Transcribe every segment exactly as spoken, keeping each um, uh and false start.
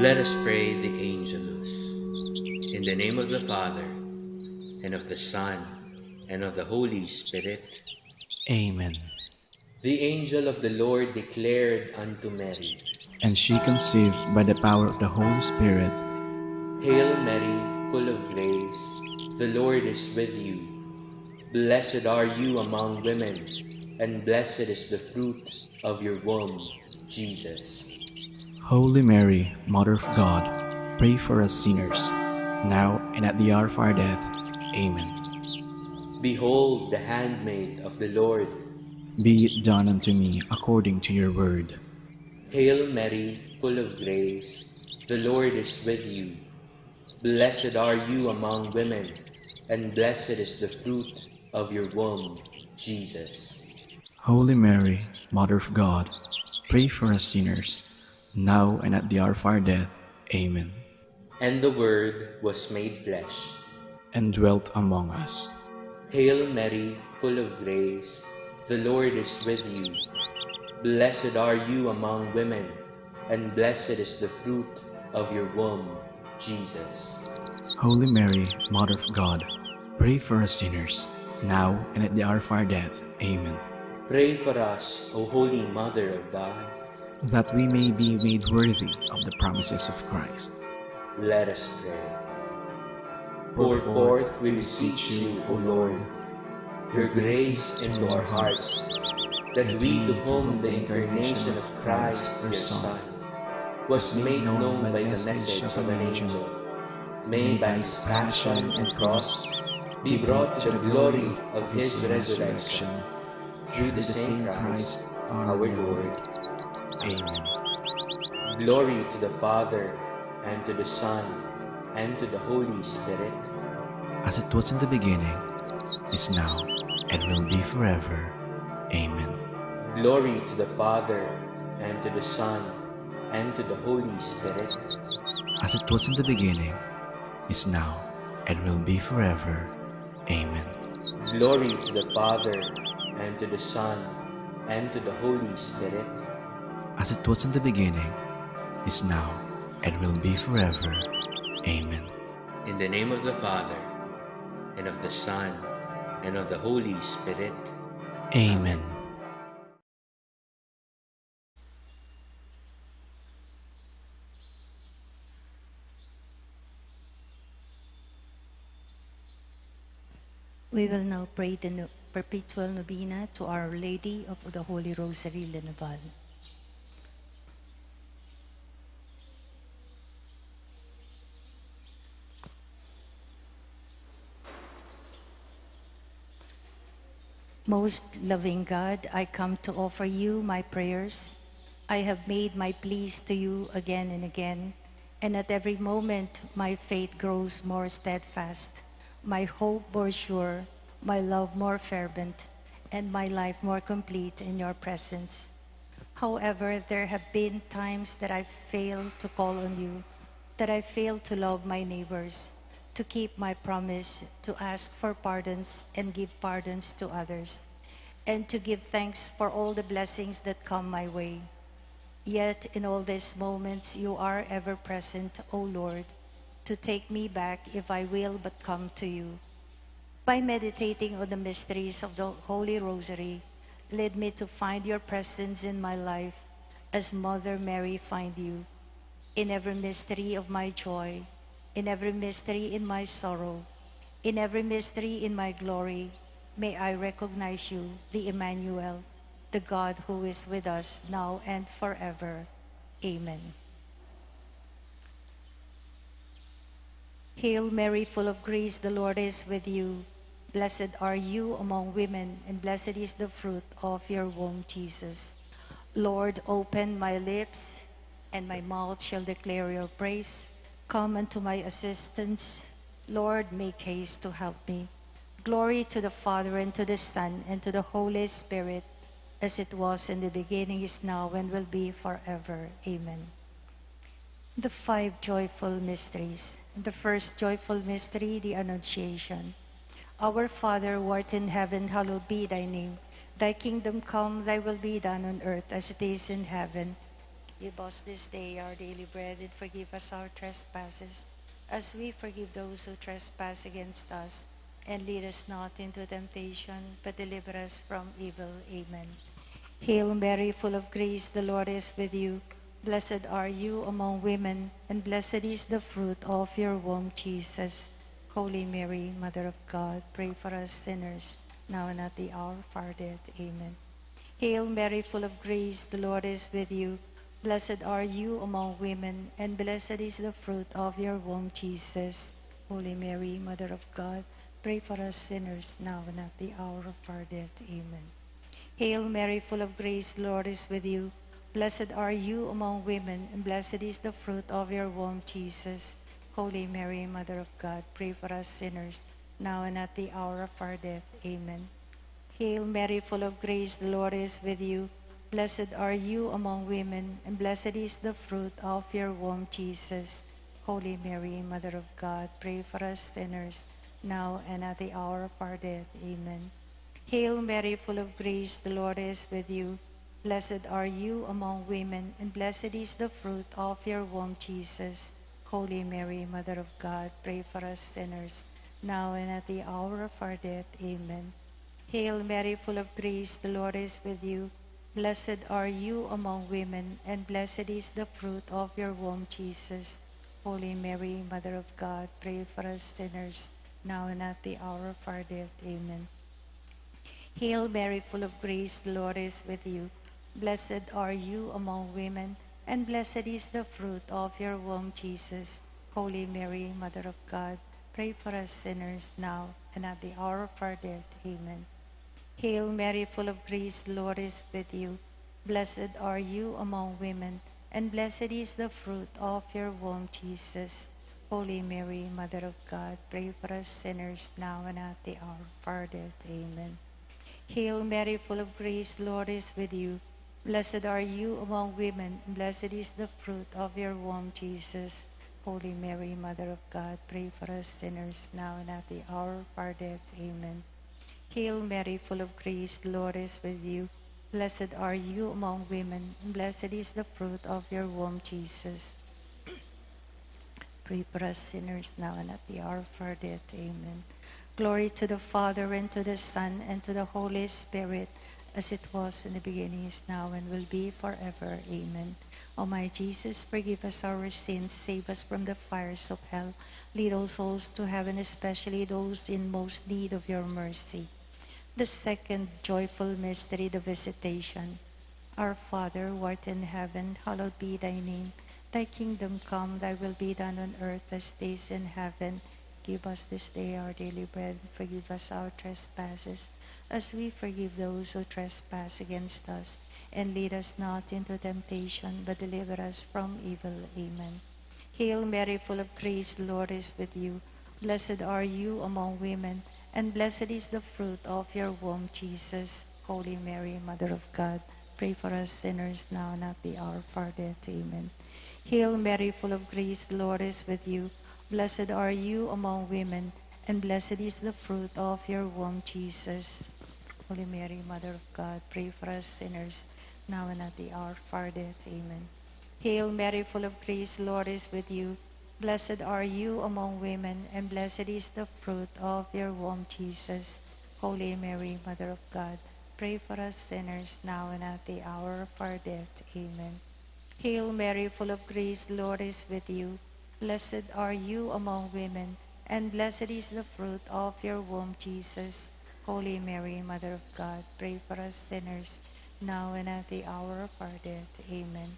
Let us pray the Angelus. In the name of the Father, and of the Son, and of the Holy Spirit. Amen. The angel of the Lord declared unto Mary, and she conceived by the power of the Holy Spirit. Hail Mary, full of grace, the Lord is with you. Blessed are you among women, and blessed is the fruit of your womb, Jesus. Holy Mary, Mother of God, pray for us sinners, now and at the hour of our death. Amen. Behold the handmaid of the Lord. Be it done unto me according to your word. Hail Mary, full of grace, the Lord is with you. Blessed are you among women, and blessed is the fruit of your womb, Jesus. Holy Mary, Mother of God, pray for us sinners, now and at the hour of our death. Amen. And the Word was made flesh and dwelt among us. Hail Mary, full of grace, the Lord is with you. Blessed are you among women, and blessed is the fruit of your womb, Jesus. Holy Mary, Mother of God, pray for us sinners, now and at the hour of our death. Amen. Pray for us, O Holy Mother of God, that we may be made worthy of the promises of Christ. Let us pray. Pour forth, we beseech you, O Lord, your grace into our hearts, that we, to whom the incarnation of Christ, your Son, was made known by the message of an angel, may by his passion and cross be brought to the glory of his resurrection. Through the same Christ our Lord. Amen. Glory to the Father, and to the Son, and to the Holy Spirit. As it was in the beginning, is now, and will be forever. Amen. Glory to the Father, and to the Son, and to the Holy Spirit. As it was in the beginning, is now, and will be forever. Amen. Glory to the Father, and to the Son, and to the Holy Spirit. As it was in the beginning, is now, and will be forever. Amen. In the name of the Father, and of the Son, and of the Holy Spirit. Amen. We will now pray the no- perpetual novena to Our Lady of the Holy Rosary, La Naval. Most loving God, I come to offer you my prayers. I have made my pleas to you again and again, and at every moment my faith grows more steadfast, my hope more sure, my love more fervent, and my life more complete in your presence. However, there have been times that I failed to call on you, that I failed to love my neighbors, to keep my promise to ask for pardons and give pardons to others, and to give thanks for all the blessings that come my way. Yet in all these moments, you are ever present, O Lord, to take me back if I will but come to you. By meditating on the mysteries of the Holy Rosary, lead me to find your presence in my life as Mother Mary find you. In every mystery of my joy, in every mystery in my sorrow, in every mystery in my glory, may I recognize you, the Emmanuel, the God who is with us now and forever. Amen. Hail Mary, full of grace, the Lord is with you. Blessed are you among women, and blessed is the fruit of your womb, Jesus. Lord, open my lips, and my mouth shall declare your praise. Come unto my assistance. Lord, make haste to help me. Glory to the Father, and to the Son, and to the Holy Spirit, as it was in the beginning, is now, and will be forever. Amen. The five joyful mysteries. The first joyful mystery, the Annunciation. Our Father, who art in heaven, hallowed be thy name. Thy kingdom come, thy will be done on earth as it is in heaven. Give us this day our daily bread, and forgive us our trespasses, as we forgive those who trespass against us. And lead us not into temptation, but deliver us from evil. Amen. Hail Mary, full of grace, the Lord is with you. Blessed are you among women, and blessed is the fruit of your womb, Jesus. Holy Mary, Mother of God, pray for us sinners, now and at the hour of our death. Amen. Hail Mary, full of grace, the Lord is with you. Blessed are you among women, and blessed is the fruit of your womb, Jesus. Holy Mary, Mother of God, pray for us sinners, now and at the hour of our death. Amen. Hail Mary, full of grace, the Lord is with you. Blessed are you among women, and blessed is the fruit of your womb, Jesus. Holy Mary, Mother of God, pray for us sinners, now and at the hour of our death. Amen. Hail Mary, full of grace, the Lord is with you. Blessed are you among women, and blessed is the fruit of your womb, Jesus. Holy Mary, Mother of God, pray for us sinners, now and at the hour of our death. Amen. Hail Mary, full of grace, the Lord is with you. Blessed are you among women, and blessed is the fruit of your womb, Jesus. Holy Mary, Mother of God, pray for us sinners, now and at the hour of our death. Amen. Hail Mary, full of grace, the Lord is with you. Blessed are you among women, and blessed is the fruit of your womb, Jesus. Holy Mary, Mother of God, pray for us sinners, now and at the hour of our death. Amen. Hail Mary, full of grace, the Lord is with you. Blessed are you among women, and blessed is the fruit of your womb, Jesus. Holy Mary, Mother of God, pray for us sinners, now and at the hour of our death. Amen. Hail Mary, full of grace, the Lord is with you. Blessed are you among women, and blessed is the fruit of your womb, Jesus. Holy Mary, Mother of God, pray for us sinners, now and at the hour of our death. Amen. Hail Mary, full of grace, the Lord is with you. Blessed are you among women, and blessed is the fruit of your womb, Jesus. Holy Mary, Mother of God, pray for us sinners, now and at the hour of our death. Amen. Hail Mary, full of grace, the Lord is with you. Blessed are you among women, and blessed is the fruit of your womb, Jesus. Pray for us sinners, now and at the hour of our death. Amen. Glory to the Father, and to the Son, and to the Holy Spirit, as it was in the beginning, is now, and will be forever. Amen. O my Jesus, forgive us our sins, save us from the fires of hell, lead all souls to heaven, especially those in most need of your mercy. The second joyful mystery, the visitation. Our Father, who art in heaven, hallowed be thy name. Thy kingdom come, thy will be done on earth as it is in heaven. Give us this day our daily bread. Forgive us our trespasses, as we forgive those who trespass against us. And lead us not into temptation, but deliver us from evil. Amen. Hail Mary, full of grace, the Lord is with you. Blessed are you among women, and blessed is the fruit of your womb, Jesus. Holy Mary, Mother of God, pray for us sinners, now and at the hour of our death. Amen. Hail Mary, full of grace, the Lord is with you. Blessed are you among women, and blessed is the fruit of your womb, Jesus. Holy Mary, Mother of God, pray for us sinners, now and at the hour of our death. Amen. Hail Mary, full of grace, the Lord is with you. Blessed are you among women, and blessed is the fruit of your womb, Jesus. Holy Mary, Mother of God, pray for us sinners, now and at the hour of our death. Amen. Hail Mary, full of grace, the Lord is with you. Blessed are you among women, and blessed is the fruit of your womb, Jesus. Holy Mary, Mother of God, pray for us sinners, now and at the hour of our death. Amen.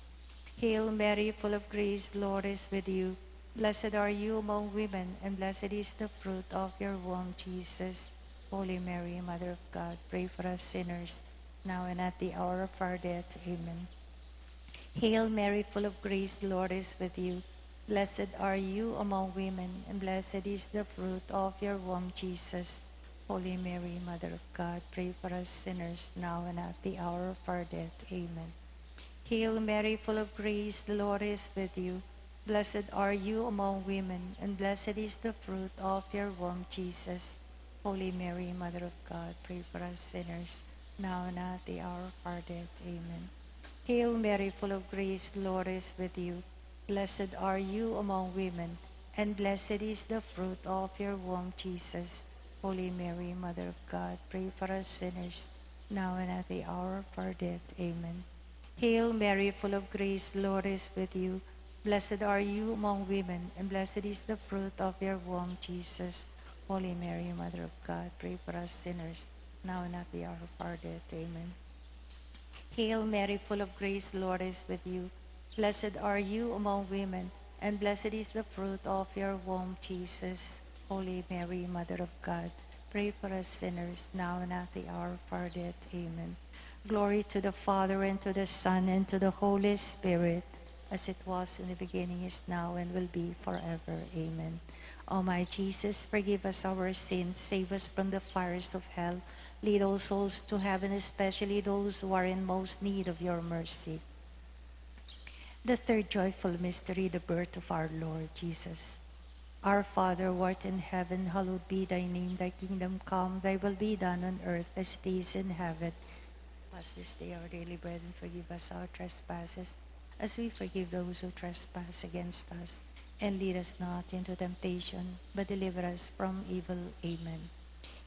Hail Mary, full of grace, the Lord is with you. Blessed are you among women, and blessed is the fruit of your womb, Jesus. Holy Mary, Mother of God, pray for us sinners, now and at the hour of our death. Amen. Hail Mary, full of grace, the Lord is with you. Blessed are you among women, and blessed is the fruit of your womb, Jesus. Holy Mary, Mother of God, pray for us sinners, now and at the hour of our death. Amen. Hail Mary, full of grace, the Lord is with you. Blessed are you among women, and blessed is the fruit of your womb, Jesus. Holy Mary, Mother of God, pray for us sinners, now and at the hour of our death. Amen. Hail Mary, full of grace, the Lord is with you. Blessed are you among women, and blessed is the fruit of your womb, Jesus. Holy Mary, Mother of God, pray for us sinners, now and at the hour of our death. Amen. Hail Mary, full of grace, the Lord is with you. Blessed are you among women, and blessed is the fruit of your womb, Jesus. Holy Mary, Mother of God, pray for us sinners, now and at the hour of our death. Amen. Hail Mary, full of grace, the Lord is with you. Blessed are you among women, and blessed is the fruit of your womb, Jesus. Holy Mary, Mother of God, pray for us sinners, now and at the hour of our death. Amen. Glory to the Father, and to the Son, and to the Holy Spirit, as it was in the beginning, is now, and will be forever. Amen. O my Jesus, forgive us our sins, save us from the fires of hell, lead all souls to heaven, especially those who are in most need of your mercy. The third joyful mystery, the birth of our Lord Jesus. Our Father, who art in heaven, hallowed be thy name. Thy kingdom come, thy will be done on earth as it is in heaven. Give us this day our daily bread, and forgive us our trespasses, as we forgive those who trespass against us. And lead us not into temptation, but deliver us from evil. Amen.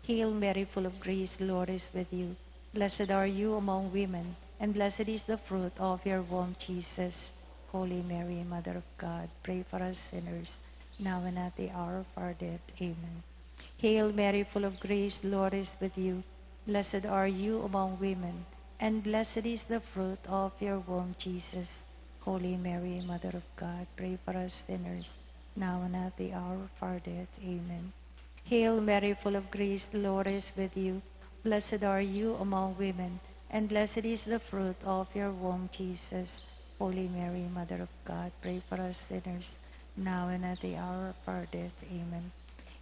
Hail Mary, full of grace, the Lord is with you. Blessed are you among women, and blessed is the fruit of your womb, Jesus. Holy Mary, Mother of God, pray for us sinners, now and at the hour of our death. Amen. Hail Mary, full of grace, the Lord is with you. Blessed are you among women, and blessed is the fruit of your womb, Jesus. Holy Mary, Mother of God, pray for us sinners, now and at the hour of our death. Amen. Hail Mary, full of grace, the Lord is with you. Blessed are you among women, and blessed is the fruit of your womb, Jesus. Holy Mary, Mother of God, pray for us sinners, now and at the hour of our death. Amen.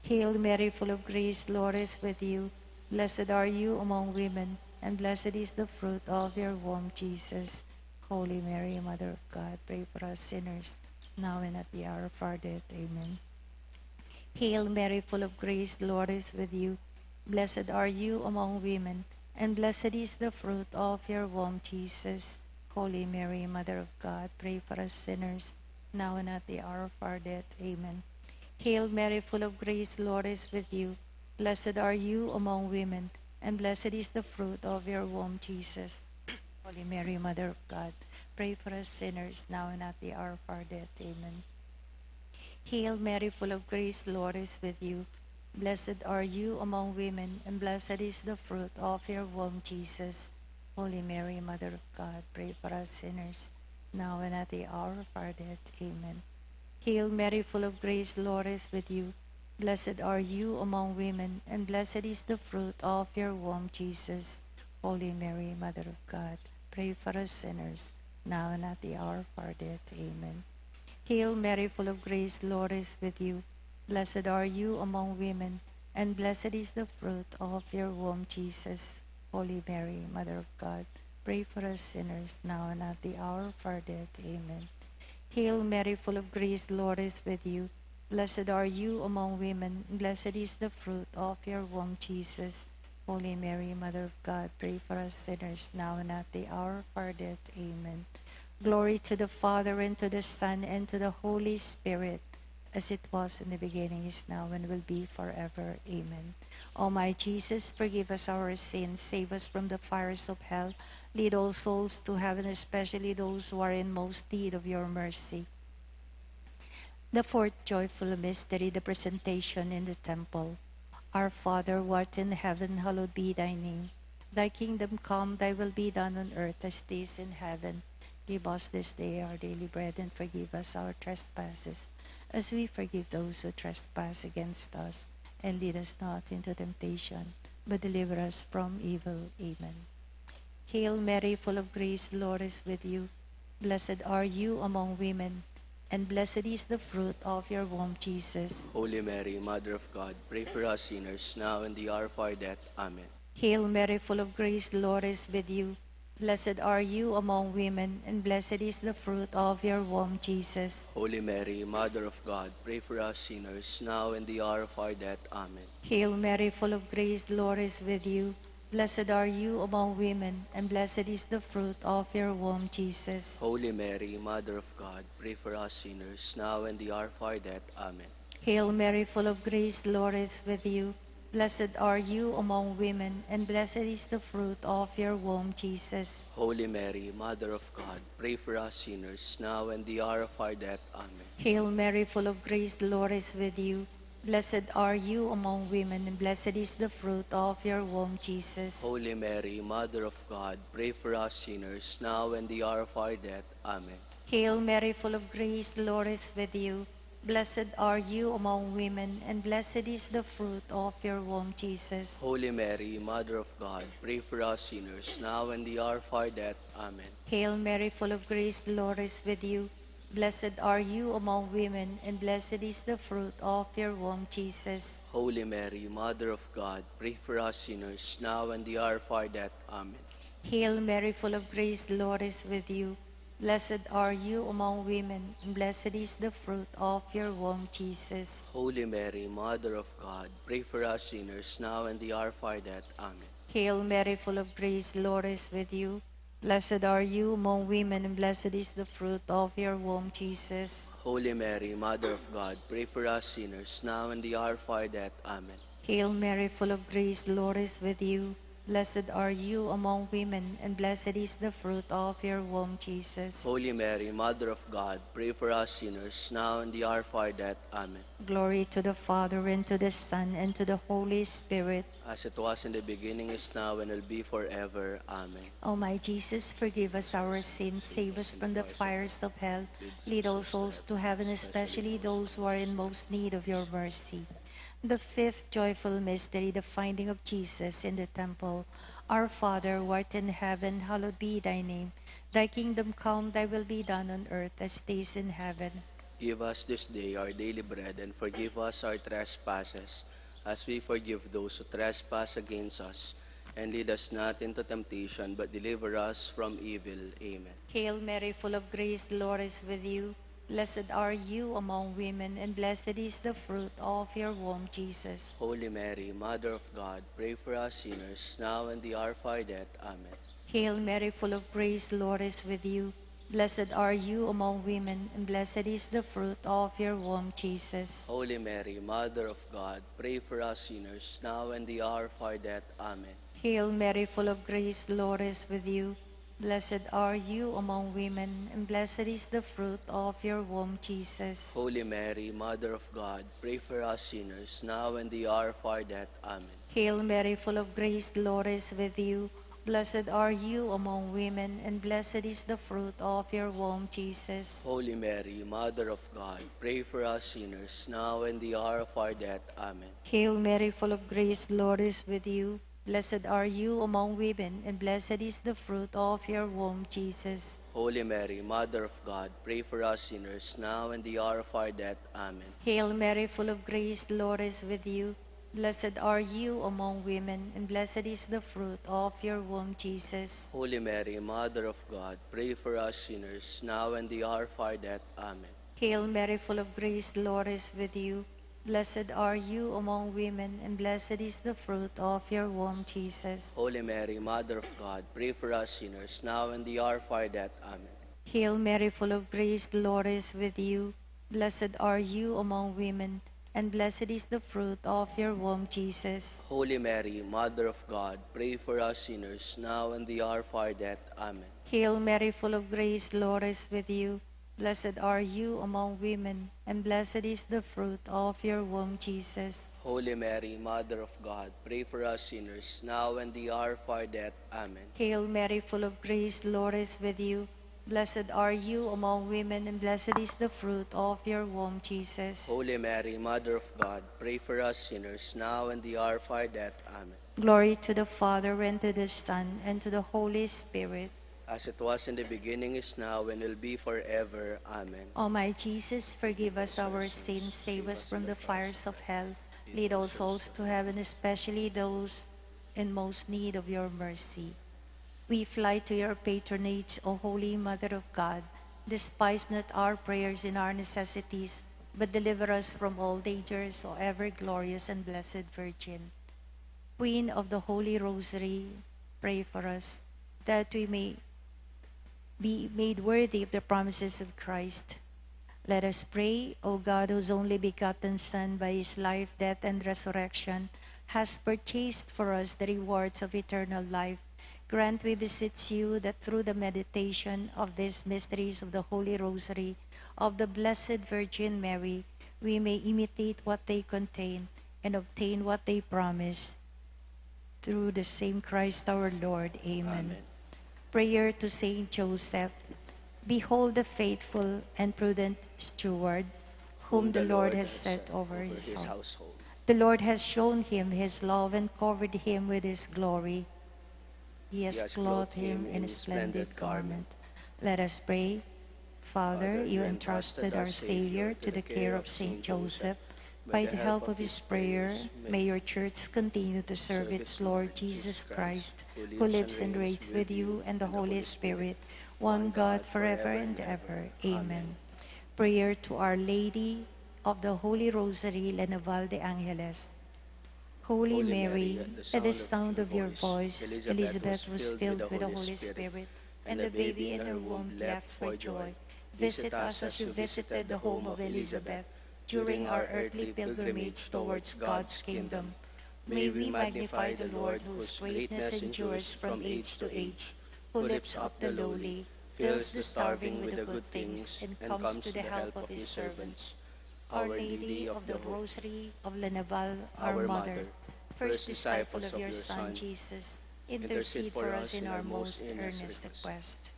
Hail Mary, full of grace, the Lord is with you. Blessed are you among women, and blessed is the fruit of your womb, Jesus. Holy Mary, Mother of God, pray for us sinners, now and at the hour of our death. Amen. Hail Mary, full of grace, the Lord is with you. Blessed are you among women, and blessed is the fruit of your womb, Jesus. Holy Mary, Mother of God, pray for us sinners, now and at the hour of our death. Amen. Hail Mary, full of grace, the Lord is with you. Blessed are you among women, and blessed is the fruit of your womb, Jesus. Holy Mary, Mother of God, pray for us sinners, now and at the hour of our death. Amen. Hail Mary, full of grace, the Lord is with you. Blessed are you among women, and blessed is the fruit of your womb, Jesus. Holy Mary, Mother of God, pray for us sinners, now and at the hour of our death. Amen. Hail Mary, full of grace, the Lord is with you. Blessed are you among women, and blessed is the fruit of your womb, Jesus. Holy Mary, Mother of God, pray for us sinners, now and at the hour of our death. Amen. Hail Mary, full of grace, the Lord is with you. Blessed are you among women, and blessed is the fruit of your womb, Jesus. Holy Mary, Mother of God, pray for us sinners, now and at the hour of our death. Amen. Hail Mary, full of grace, the Lord is with you. Blessed are you among women, and blessed is the fruit of your womb, Jesus. Holy Mary, Mother of God, pray for us sinners, now and at the hour of our death. Amen. Glory to the Father, and to the Son, and to the Holy Spirit, as it was in the beginning, is now, and will be forever. Amen. O my Jesus, forgive us our sins, save us from the fires of hell, lead all souls to heaven, especially those who are in most need of your mercy. The fourth joyful mystery, the presentation in the temple. Our Father, who art in heaven, hallowed be thy name. Thy kingdom come, thy will be done on earth as it is in heaven. Give us this day our daily bread, and forgive us our trespasses, as we forgive those who trespass against us. And lead us not into temptation, but deliver us from evil. Amen. Hail Mary, full of grace, the Lord is with you. Blessed are you among women, and blessed is the fruit of your womb, Jesus. Holy Mary, Mother of God, pray for us sinners, now and the hour of our death. Amen. Hail Mary, full of grace, the Lord is with you. Blessed are you among women, and blessed is the fruit of your womb, Jesus. Holy Mary, Mother of God, pray for us sinners, now and the hour of our death. Amen. Hail Mary, full of grace, the Lord is with you. Blessed are you among women, and blessed is the fruit of your womb, Jesus. Holy Mary, Mother of God, pray for us sinners, now and the hour of our death. Amen. Hail Mary, full of grace, the Lord is with you. Blessed are you among women, and blessed is the fruit of your womb, Jesus. Holy Mary, Mother of God, pray for us sinners, now and the hour of our death. Amen. Hail Mary, full of grace, the Lord is with you. Blessed are you among women, and blessed is the fruit of your womb, Jesus. Holy Mary, Mother of God, pray for us sinners, now and the hour of our death. Amen. Hail Mary, full of grace, the Lord is with you. Blessed are you among women, and blessed is the fruit of your womb, Jesus. Holy Mary, Mother of God, pray for us sinners, now and the hour of our death. Amen. Hail Mary, full of grace, the Lord is with you. Blessed are you among women, and blessed is the fruit of your womb, Jesus. Holy Mary, Mother of God, pray for us sinners, now and the hour of our death. Amen. Hail Mary, full of grace, the Lord is with you. Blessed are you among women, and blessed is the fruit of your womb, Jesus. Holy Mary, Mother of God, pray for us sinners, now and the hour of our death. Amen. Hail Mary, full of grace, the Lord is with you. Blessed are you among women, and blessed is the fruit of your womb, Jesus. Holy Mary, Mother of God, pray for us sinners, now and the hour of our death. Amen. Hail Mary, full of grace, the Lord is with you. Blessed are you among women, and blessed is the fruit of your womb, Jesus. Holy Mary, Mother of God, pray for us sinners, now and the hour of our death. Amen. Glory to the Father, and to the Son, and to the Holy Spirit. As it was in the beginning, is now, and will be forever. Amen. O my Jesus, forgive us our sins, save us from the fires of hell, lead all souls to heaven, especially those who are in most need of your mercy. The fifth joyful mystery, the finding of Jesus in the temple. Our Father, who art in heaven, hallowed be thy name. Thy kingdom come, thy will be done on earth as it is in heaven. Give us this day our daily bread, and forgive us our trespasses, as we forgive those who trespass against us. And lead us not into temptation, but deliver us from evil. Amen. Hail Mary, full of grace, the Lord is with you. Blessed are you among women, and blessed is the fruit of your womb, Jesus. Holy Mary, Mother of God, pray for us sinners, now and the hour of our death. Amen. Hail Mary, full of grace, the Lord is with you. Blessed are you among women, and blessed is the fruit of your womb, Jesus. Holy Mary, Mother of God, pray for us sinners, now and the hour of our death. Amen. Hail Mary, full of grace, the Lord is with you. Blessed are you among women, and blessed is the fruit of your womb, Jesus. Holy Mary, Mother of God, pray for us sinners, now and the hour of our death. Amen. Hail Mary, full of grace, the Lord is with you. Blessed are you among women, and blessed is the fruit of your womb, Jesus. Holy Mary, Mother of God, pray for us sinners, now and the hour of our death. Amen. Hail Mary, full of grace, the Lord is with you. Blessed are you among women, and blessed is the fruit of your womb, Jesus. Holy Mary, Mother of God, pray for us sinners, now and the hour of our death. Amen. Hail Mary, full of grace, the Lord is with you. Blessed are you among women, and blessed is the fruit of your womb, Jesus. Holy Mary, Mother of God, pray for us sinners, now and the hour of our death. Amen. Hail Mary, full of grace, the Lord is with you. Blessed are you among women, and blessed is the fruit of your womb, Jesus. Holy Mary, Mother of God, pray for us sinners, now and the hour of our death. Amen. Hail Mary, full of grace, the Lord is with you. Blessed are you among women, and blessed is the fruit of your womb, Jesus. Holy Mary, Mother of God, pray for us sinners, now and the hour of our death. Amen. Hail Mary, full of grace, the Lord is with you. Blessed are you among women, and blessed is the fruit of your womb, Jesus. Holy Mary, Mother of God, pray for us sinners, now and the hour of our death. Amen. Hail Mary, full of grace, the Lord is with you. Blessed are you among women, and blessed is the fruit of your womb, Jesus. Holy Mary, Mother of God, pray for us sinners, now and the hour of our death. Amen. Glory to the Father, and to the Son, and to the Holy Spirit. As it was in the beginning, is now, and will be forever. Amen. O my Jesus, forgive us our sins, save us from the fires of hell, lead all souls to heaven, especially those in most need of your mercy. We fly to your patronage, O Holy Mother of God. Despise not our prayers and our necessities, but deliver us from all dangers, O ever glorious and blessed Virgin. Queen of the Holy Rosary, pray for us that we may be made worthy of the promises of Christ. Let us pray. O God, whose only begotten Son, by his life, death, and resurrection, has purchased for us the rewards of eternal life, grant, we beseech you, that through the meditation of these mysteries of the Holy Rosary of the Blessed Virgin Mary, we may imitate what they contain and obtain what they promise. Through the same Christ our Lord. Amen. Amen. Prayer to Saint Joseph. Behold the faithful and prudent steward, whom the Lord has set over his household. The Lord has shown him his love and covered him with his glory. He has clothed him in a splendid garment. Let us pray. Father, you entrusted our Savior to the care of Saint Joseph. By the help of his prayer, may your church continue to serve its Lord Jesus Christ, who lives and reigns with you and the Holy Spirit, one God, forever and ever. Amen. Prayer to Our Lady of the Holy Rosary, La Naval de Angeles. Holy Mary, at the sound of your voice, Elizabeth was filled with the Holy Spirit, and the baby in her womb leapt for joy. Visit us as you visited the home of Elizabeth during our earthly pilgrimage towards God's kingdom. May we magnify the Lord, whose greatness endures from age to age, who lifts up the lowly, fills the starving with the good things, and comes to the help of his servants. Our Lady of the Rosary of La Naval, our Mother, first disciple of your Son Jesus, intercede for us in our most earnest request.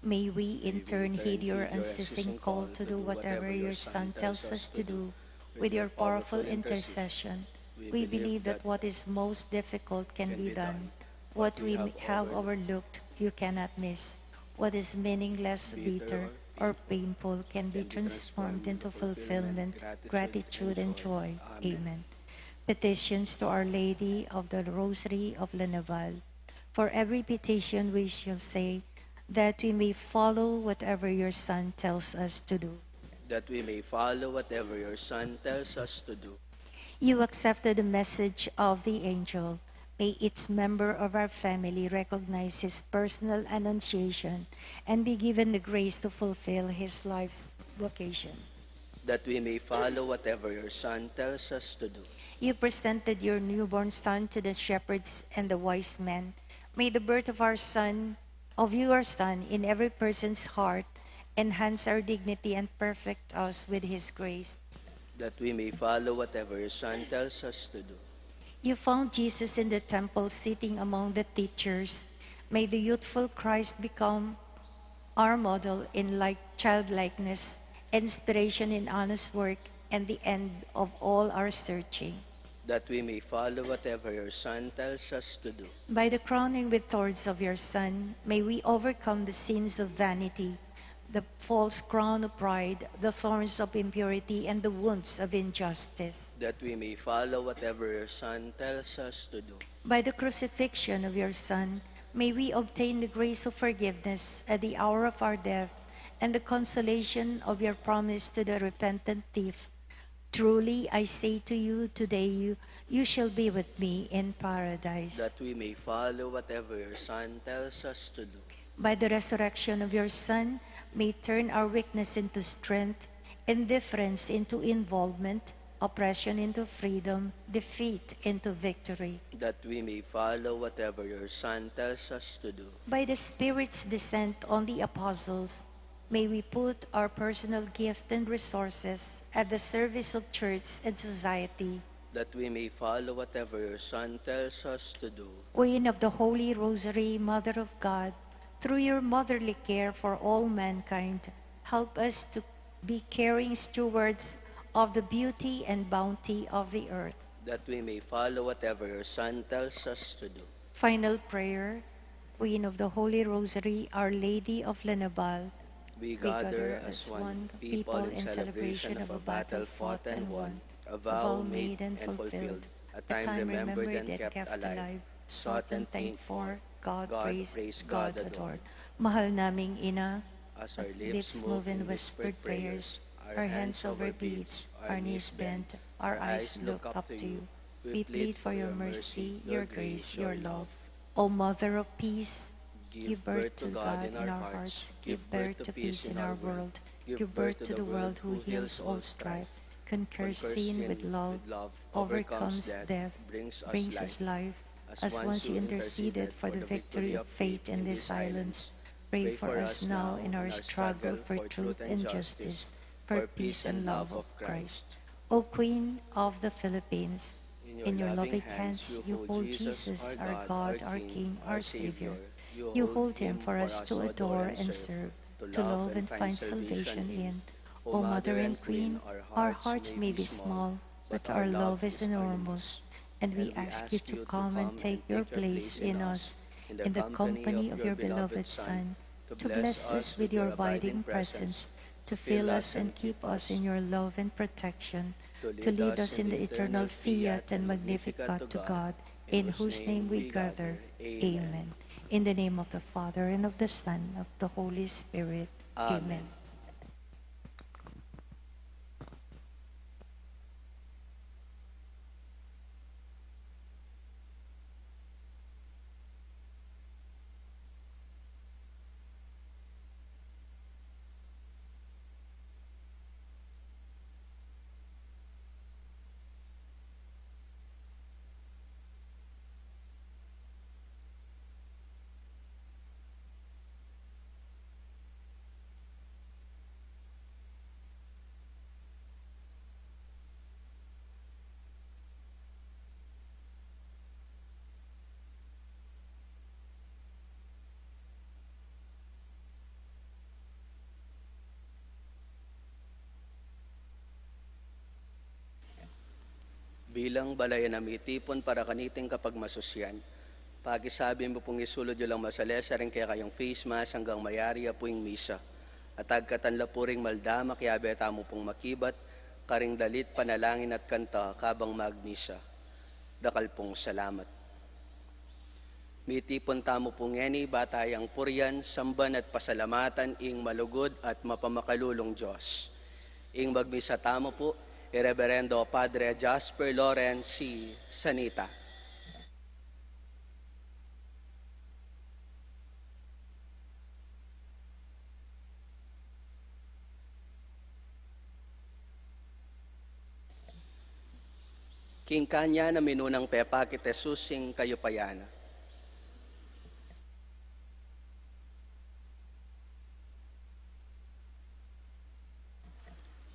May we in turn heed your unceasing call to do whatever your Son tells us to do. With your powerful intercession, we believe that what is most difficult can be done. What we have overlooked, you cannot miss. What is meaningless, bitter, or painful can be transformed into fulfillment, gratitude, and joy. Amen. Petitions to Our Lady of the Rosary of La Naval. For every petition we shall say, that we may follow whatever your Son tells us to do. That we may follow whatever your Son tells us to do. You accepted the message of the angel. May each member of our family recognize his personal annunciation and be given the grace to fulfill his life's vocation. That we may follow whatever your Son tells us to do. You presented your newborn Son to the shepherds and the wise men. May the birth of our Son, of your Son, in every person's heart, enhance our dignity and perfect us with his grace. That we may follow whatever your Son tells us to do. You found Jesus in the temple, sitting among the teachers. May the youthful Christ become our model in like childlikeness, inspiration in honest work, and the end of all our searching. That we may follow whatever your Son tells us to do. By the crowning with thorns of your Son, may we overcome the sins of vanity, the false crown of pride, the thorns of impurity, and the wounds of injustice. That we may follow whatever your Son tells us to do. By the crucifixion of your Son, may we obtain the grace of forgiveness at the hour of our death and the consolation of your promise to the repentant thief. Truly, I say to you, today you, you shall be with me in paradise. That we may follow whatever your Son tells us to do. By the resurrection of your Son, may turn our weakness into strength, indifference into involvement, oppression into freedom, defeat into victory. That we may follow whatever your Son tells us to do. By the Spirit's descent on the apostles, may we put our personal gift and resources at the service of church and society. That we may follow whatever your Son tells us to do. Queen of the Holy Rosary, Mother of God, through your motherly care for all mankind, help us to be caring stewards of the beauty and bounty of the earth. That we may follow whatever your Son tells us to do. Final prayer. Queen of the Holy Rosary, Our Lady of La Naval, we gather as one people in celebration of a battle fought and won, a vow made and fulfilled, a time remembered and kept alive, sought and thanked for, God praised, God adored. Mahal naming Ina, as our lips move in whispered prayers, our hands over beads, our knees bent, our eyes look up to you. We plead for your mercy, your grace, your love. O Mother of Peace, give birth to God in our hearts, give birth to peace in our world, give birth to the world who heals all strife, conquers sin with love, overcomes death, brings us life. As once you interceded for the victory of faith in these islands, pray for us now in our struggle for truth and justice, for peace and love of Christ. O Queen of the Philippines, in your loving hands you hold Jesus, our God, our King, our Savior. You hold him for us to adore and serve, to love and find salvation in. O Mother and Queen, our hearts may be small, but our love is enormous, and we ask you to come and take your place in us, in the company of your beloved Son, to bless us with your abiding presence, to fill us and keep us in your love and protection, to lead us in the eternal Fiat and Magnificat to God, in whose name we gather. Amen. In the name of the Father, and of the Son, of the Holy Spirit. Amen. Amen. Bilang balayan a mitipun para kaniting kapagmasusyan, pakisabi mu pung isulud yu lang masalesa ring kekayung face mask anggang mayari ya pu ing misa. At agkatan la pu ring maldamak, yabe tamu pung makibat karing dalit, panalangin at kanta kabang magmisa. Dakal pung salamat. Mitipun tamu pu ngeni, ba tayang purian, samban at pasalamatan ing malugud at mapamakalulung Dios. Ing magmisa tamu pu, i Reberendo Padre Jasper Lawrence C. Sanita. King kanyan a minunang pepakit Jesus ing kayupayan na.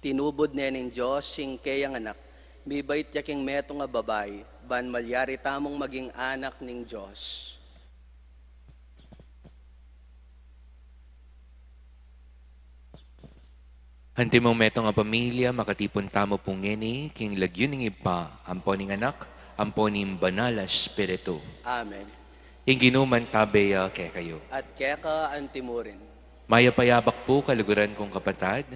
Tinubud ne ning Dios ing keyang Anak, mibait ya king metung a babai, ban malyari tamung maging anak ning Dios. Antimong metung a pamilya, makatipun tamu pu ngeni king lagyu ning Ibpa, ampo ning Anak, ampo ning Banal a Espiritu. Amen. Ing Ginu mantabe ya kekayu. At keka antimurin. Mayap a yabak pu, kaluguran kung kapatad.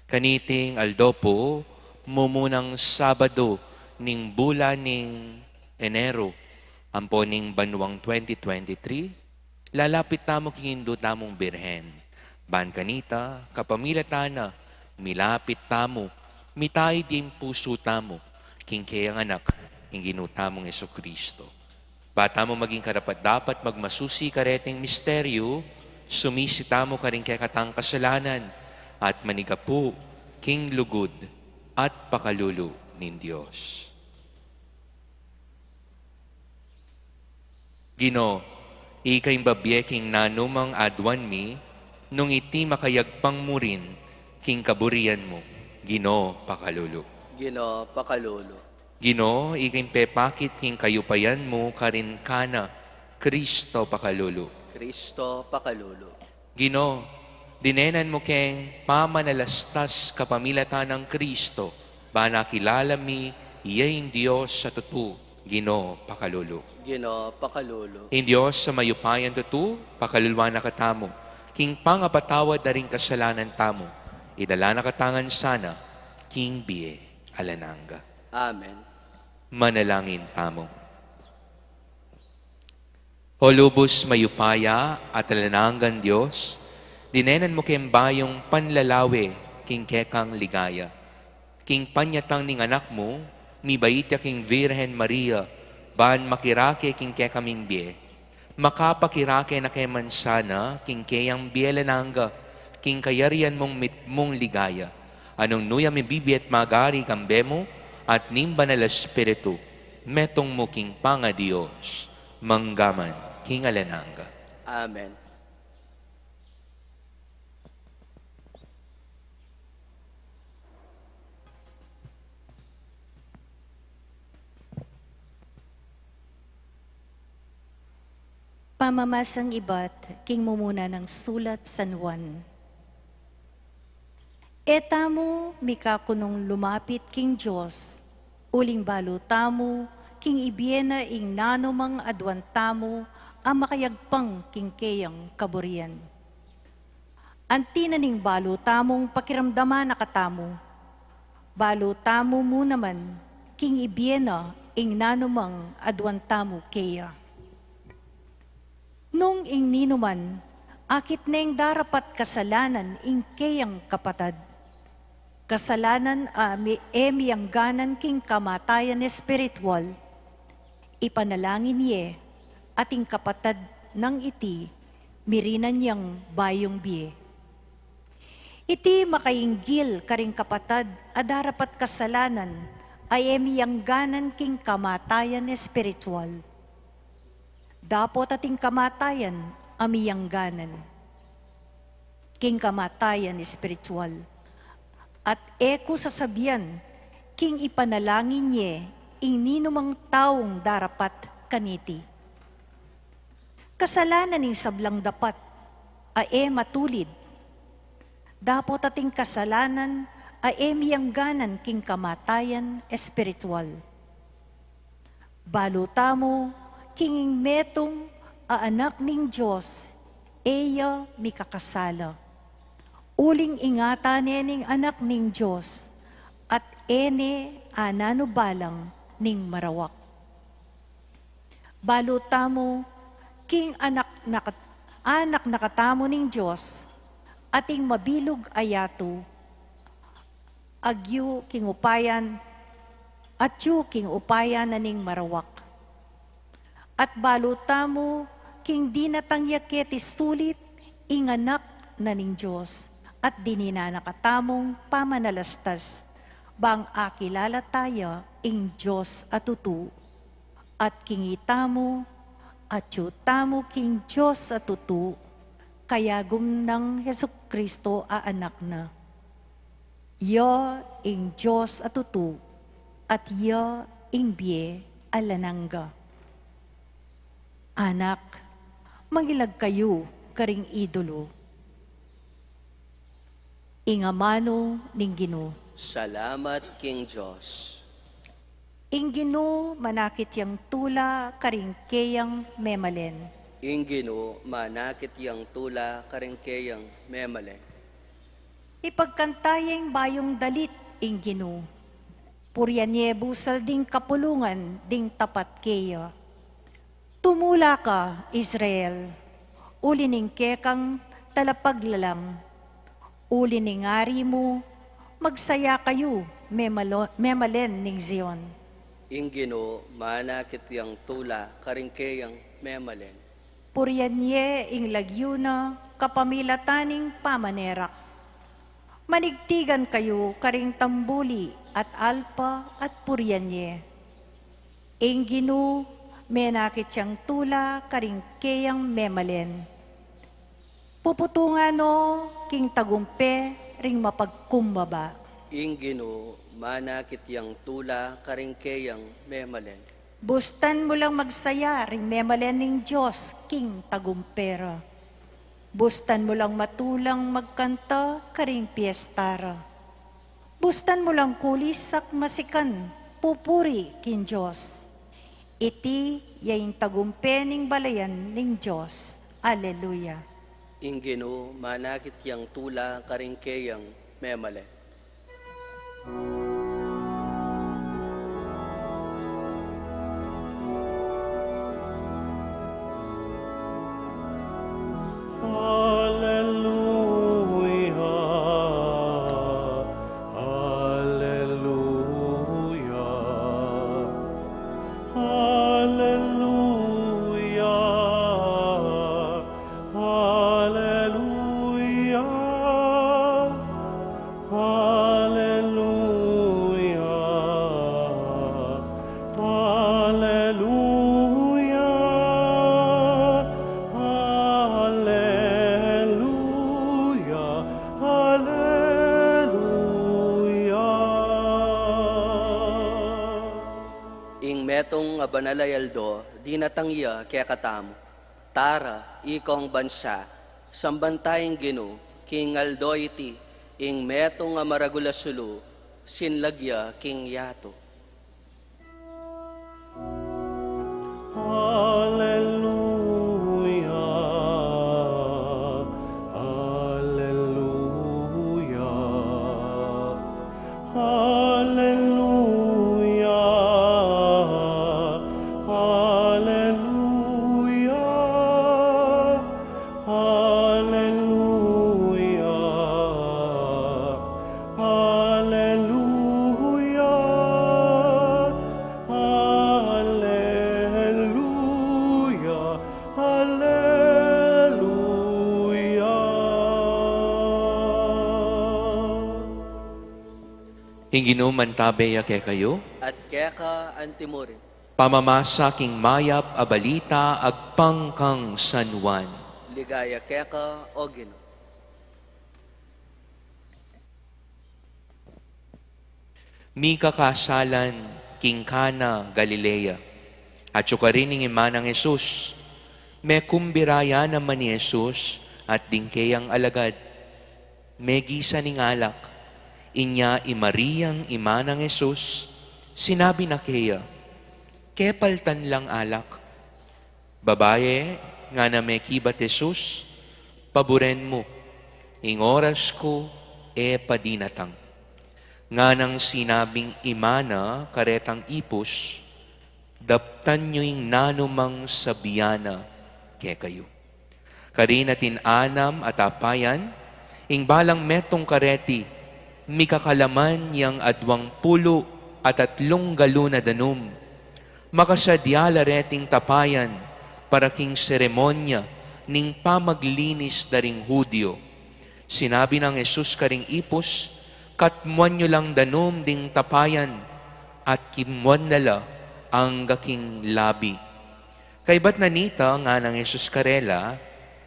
Kaniting aldo pu, mumunang Sabado ning bulan ning Enero, ampo ning banuang twenty twenty-three, lalapit tamu king Indu tamung Birhen. Ban kanita, kapamilatan na, milapit tamu, mitaid ing pusu tamu king keyang Anak, ing Ginu tamung Jesucristo. Ba tamu maging karapat-dapat magmasusi kareting misteryu, sumisi tamu karing kekatang kasalanan, at manigapu king lugud at pakalulu ning Dios. Ginu, ika ing babie king nanumang aduan mi, nung iti makayagpang mu rin king kaburian mu. Ginu, pakalulu. Ginu, pakalulu. Ginu, ika ing pepakit king kayupayan mu karin kana. Kristo, pakalulu. Kristo, pakalulu. Ginu, dinenan mu keng pamanalastas kapamilatan nang Kristo, ban akilala mi ya ing Dios a tutu. Ginu, pakalulu. Ginu, pakalulu. Ing Dios a mayupayang tutu, pakaluluan na katamu king pangapatawad da ring kasalanan tamu, idala na katamu ngan sana king bie alang angga. Amen. Manalangin tamu. O lubus mayupaya at alang anggang Dios, dinenan mu keng bayung panlalawe king kekang ligaya. King panyatang ning Anak mu, mibait ya king Virgen Maria, ban makirake king kekaming bie. Makapakirake na ke man sana king keyang bie alang angga, king kayarian mung mitmung ligaya. Nung nu ya mibibie at magari kambe mu, at ning Banal a Espiritu, metung mu king pangaDios, mangga man king alang angga. Amen. Pamamasang ibat king mumuna nang sulat San Juan. E tamu mikakunung lumapit king Dios, uling balu tamu king ibie na ing nanumang aduan tamu a makayagpang king keyang kaburian. Anti na ning balu tamung pakiramdaman na katamu. Balu tamu mu naman king ibie na ing nanumang aduan tamu keya. Nung ing ninuman, akit neng darapat kasalanan ing keyang kapatad. Kasalanan a mi-, e miyangganan king kamatayan espiritual. Ipanalangin ye, at ing kapatad nang iti, mirinan yang bayung bie. Iti makainggil karing kapatad a darapat kasalanan a e miyangganan king kamatayan espiritual. Dapot ating kamatayan a miyangganan king kamatayan espiritual. At e ku sasabian king ipanalangin ye ing ninumang taung darapat kaniti. Kasalanan ning sablang dapat a e matulid. Dapot ating kasalanan a e miyangganan king kamatayan espiritual. Balu tamu king ing metung a anak ning Dios, e ya mikakasala. Uling ingatan ne ning anak ning Dios, at e ne ananu balang ning marawak. Balu tamu king anak na kat-, anak na katamu ning Dios, ating mabilug a yatu, agyu king upayan, atyu king upayan na ning marawak. At balu tamu king dinatang ya keti sulip ing Anak na ning Dios, at dininan na katamung pamanalastas, bang akilala taya ing Dios a tutu. At king itamu, atyu tamu king Dios a tutu, kayagum nang Jesucristo a Anak na. Ya ing Dios a tutu, at ya ing bie alang angga. Anak, mangilag kayu karing idulu. Ing amanu ning Ginu. Salamat king Dios. Ing Ginu manakit yang tula karing keyang memalen. Ing Ginu manakit yang tula karing keyang memalen. Ipagkanta yeng bayung dalit ing Ginu. Purian ye busal ding kapulungan ding tapat keya. Tumula ka, Israel, uli ning kekang talapaglalang, uli ning ari mu, magsaya kayu, memalo-, memalen ning Zion. Ing Ginu manakit yang tula karing keyang memalen. Purian ye ing lagyu na kapamilatan ning pamanerak. Manigtigan kayu karing tambuli at alpa at purian ye. Ing Ginu menakit yang tula karing keyang memalen. Puputungan no king tagumpe ring mapagkumbaba. Ing Ginu manakit yang tula karing keyang memalen. Bustan mu lang magsaya ring memalen ning Dios king tagumpe ra. Bustan mu lang matulang magkanta karing piesta ra. Bustan mu lang kulis at masikan pupuri king Dios. Iti ya ing tagumpe ning balayan ning Dios. Aleluya. Ing Ginu manakit yang tula karing keyang memalen. Aleluya. Alayaldo, dinatang ya kekatamu. Tara, ikong bansa, samban ta ing Ginu, king aldo iti, ing metung a maragul a sulu, sinlag ya king yatu. Alleluia, alleluia, alleluia, alleluia. Alleluia, alleluia, alleluia, alleluia. Ing Ginu mantabe ya kekayu. At keka antimurin. Pamamasa king mayap a balita agpang kang San Juan. Ligaya keka, O Ginu. Mikakasalan king Cana, Galilea. Atyu karin ing ima nang Jesus. Mekumbira ya naman i Jesus at ding keyang alagad. Megisan ing alak. Inya i Mariang ima nang Jesus, sinabi na keya, "Kepaltan lang alak." "Babaye," ngana mekibat Jesus, "paburen mu, ing oras ku e pa dinatang." Nganang sinabing ima na karetang ipus, "Daptan yu ing nanumang sabian na kekayu." Karin atin anam a tapayan, ing balang metung kareti, mikakalaman yang adwang pulu at atlung galon a danum. Makasadya la reting tapayan para king seremonya ning pamaglinis da ring Judio. Sinabi nang Jesus karing ipus, "Katmuan yu lang danum ding tapayan," at kimwan na la angga king labi. Kaybat na nita, nganang Jesus karela,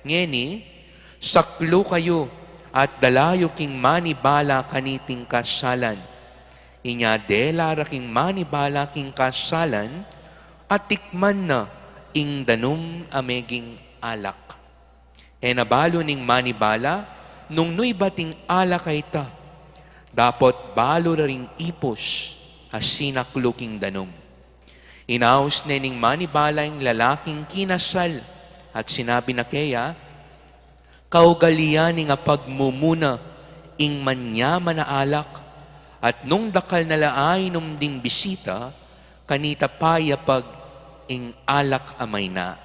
"Ngeni, saklu kayu at dala yu king manibala kaniting kasalan." Inya dela ra king manibala king kasalan, at tikman na ing danum a meging alak. E na balu ning manibala nung nu ibat ing alak a ita, dapot balu ra ring ipus a sinaklu king danum. Inaus ne ning manibala ing lalaking kinasal at sinabi na keya, "Kaugalian ning apagmumuna ing manyaman a alak, at nung dakal na la ainum ding bisita, kanita pa yapag ing alak a mayna.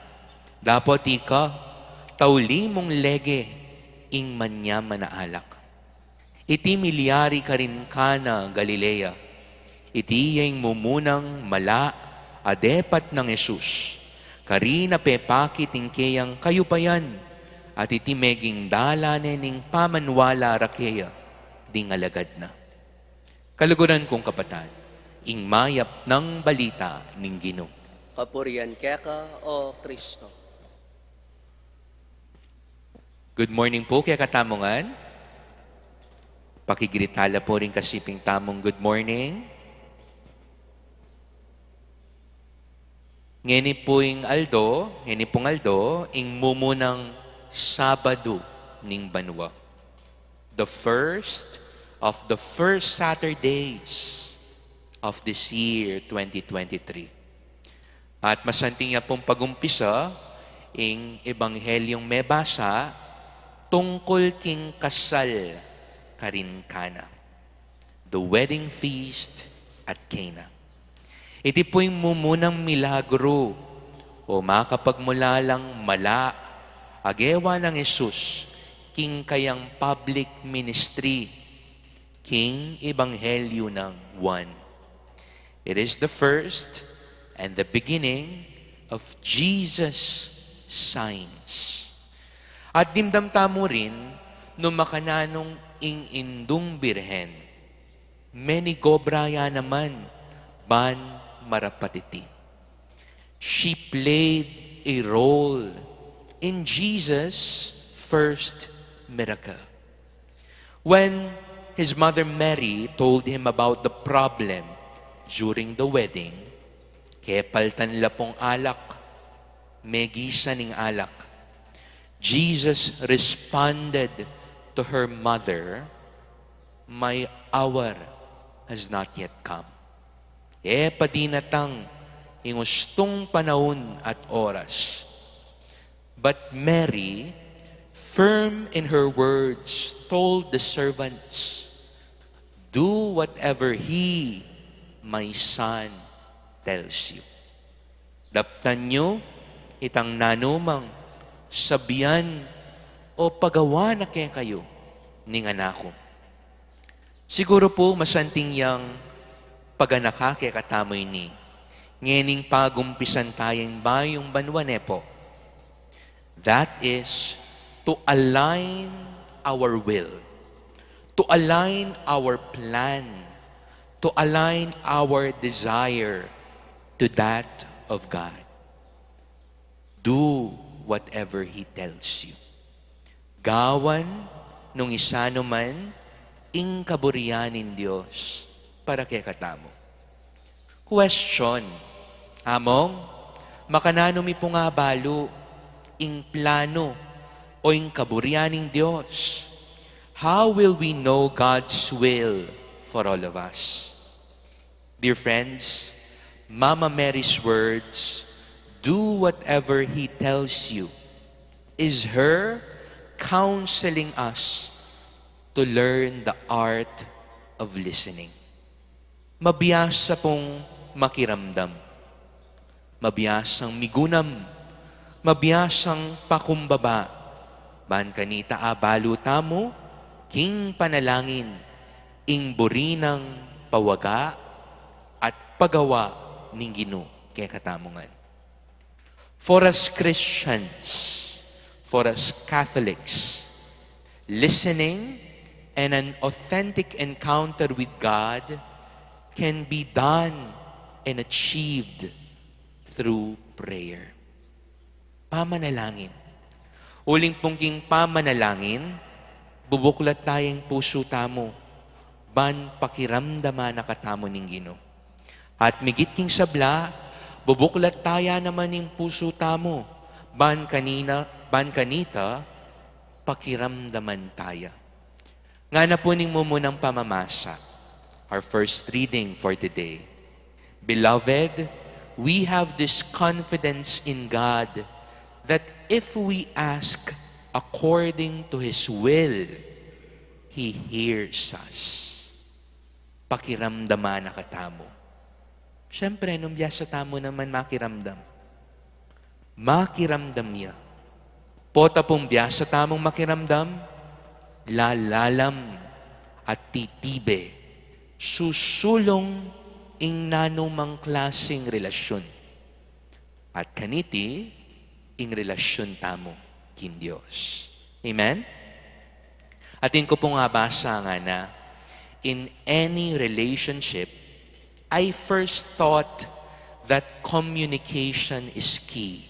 Dapot ika, tauli mung lege ing manyaman a alak." Iti milyari karin Cana, Galilea. Iti ya ing mumunang mala a depat nang Jesus. Karin a pepakit ing keyang kayupayan, at iti meging dalan ne ning pamanwala ra keya ding alagad na. Kaluguran kung kapatad, ing mayap nang balita ning Ginu. Kapurian keka, O Kristo. Good morning po kekatamu ngan. Pakigritala po ring kasiping tamung good morning. Ngeni pung aldo, ngeni pung aldo, ing mumunang Sabadu ning banua. The first of the first Saturdays of this year, twenty twenty-three. At masanting ya pung pagumpisa ing Ebanghelyung mebasa tungkul king kasal karin Cana. The wedding feast at Cana. Iti pu ing mumunang milagru o makapagmulalang mala a gewa nang Jesus king kayang public ministry king Ebanghelyu nang Juan. It is the first and the beginning of Jesus' signs. At dimdam tamu rin no makananu ing Indung Birhen menigobra ya naman ban marapat iti. She played a role in Jesus' first miracle. When his mother Mary told him about the problem during the wedding, Kepaltan la pung alak, megisan ing alak. Jesus responded to her mother, "My hour has not yet come." E pa dinatang ing ustung panaun at oras. But Mary, firm in her words, told the servants, "Do whatever he, my son, tells you." Daptan yu itang nanumang sabian o pagawa na kekayu ning anak ku. Siguru pu masanting yang paganaka kekatamu ini ngening pagumpisan taya ing bayung banua, ne pu? That is to align our will, to align our plan, to align our desire to that of God. Do whatever He tells you. Gawan nung isanu man ing kaburian ning Dios para kekatamu. Question: Among, makananu mi pung abalu ing planu o ing kaburian ning Dios? How will we know God's will for all of us? Dear friends, Mama Mary's words, "Do whatever he tells you," is her counseling us to learn the art of listening. Mabiasa pung makiramdam, mabiasang migunam, mabiasang pakumbaba, ban kanita abalu tamu king panalangin ing buri nang pawaga at pagawa ning Ginu kekatamu ngan. For us Christians, for us Catholics, listening and an authentic encounter with God can be done and achieved through prayer. Pamanalangin. Uling pung king pamanalangin, bubuklat taya ing pusu tamu, ban pakiramdaman na katamu ning Ginu. At migit king sabla, bubuklat taya naman ing pusu tamu, ban kanina, ban kanita, pakiramdaman taya. Ngana pu ning mumunang pamamasa, our first reading for today. Beloved, we have this confidence in God that if we ask according to His will, He hears us. Pakiramdaman na katamu. Siyempre, nung biasa tamu naman makiramdam, makiramdam ya. Pota pung biasa tamung makiramdam, lalalam at titibe, susulung ing nanumang klaseng relasyun. At kaniti, ing relasyun tamu king Dios. Amen? Atin ku pung abasa ngana, "In any relationship, I first thought that communication is key.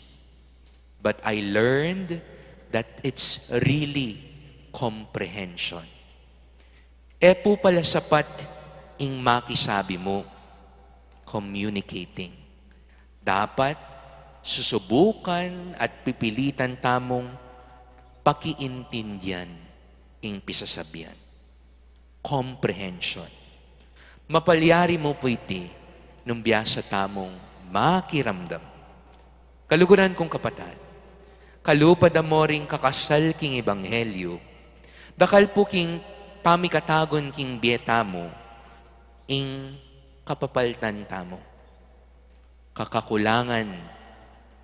But I learned that it's really comprehension." E pu pala sapat ing makisabi mu, communicating. Dapat susubukan at pipilitan tamung pakiintindian ing pisasabian. Comprehension. Mapalyari mu pu iti nung biasa tamung makiramdam. Kaluguran kung kapatad, kalupa da mo ring kakasal king ebanghelyu, dakal pu king pamikatagun king bie tamu ing kapapaltan tamu. Kakakulangan,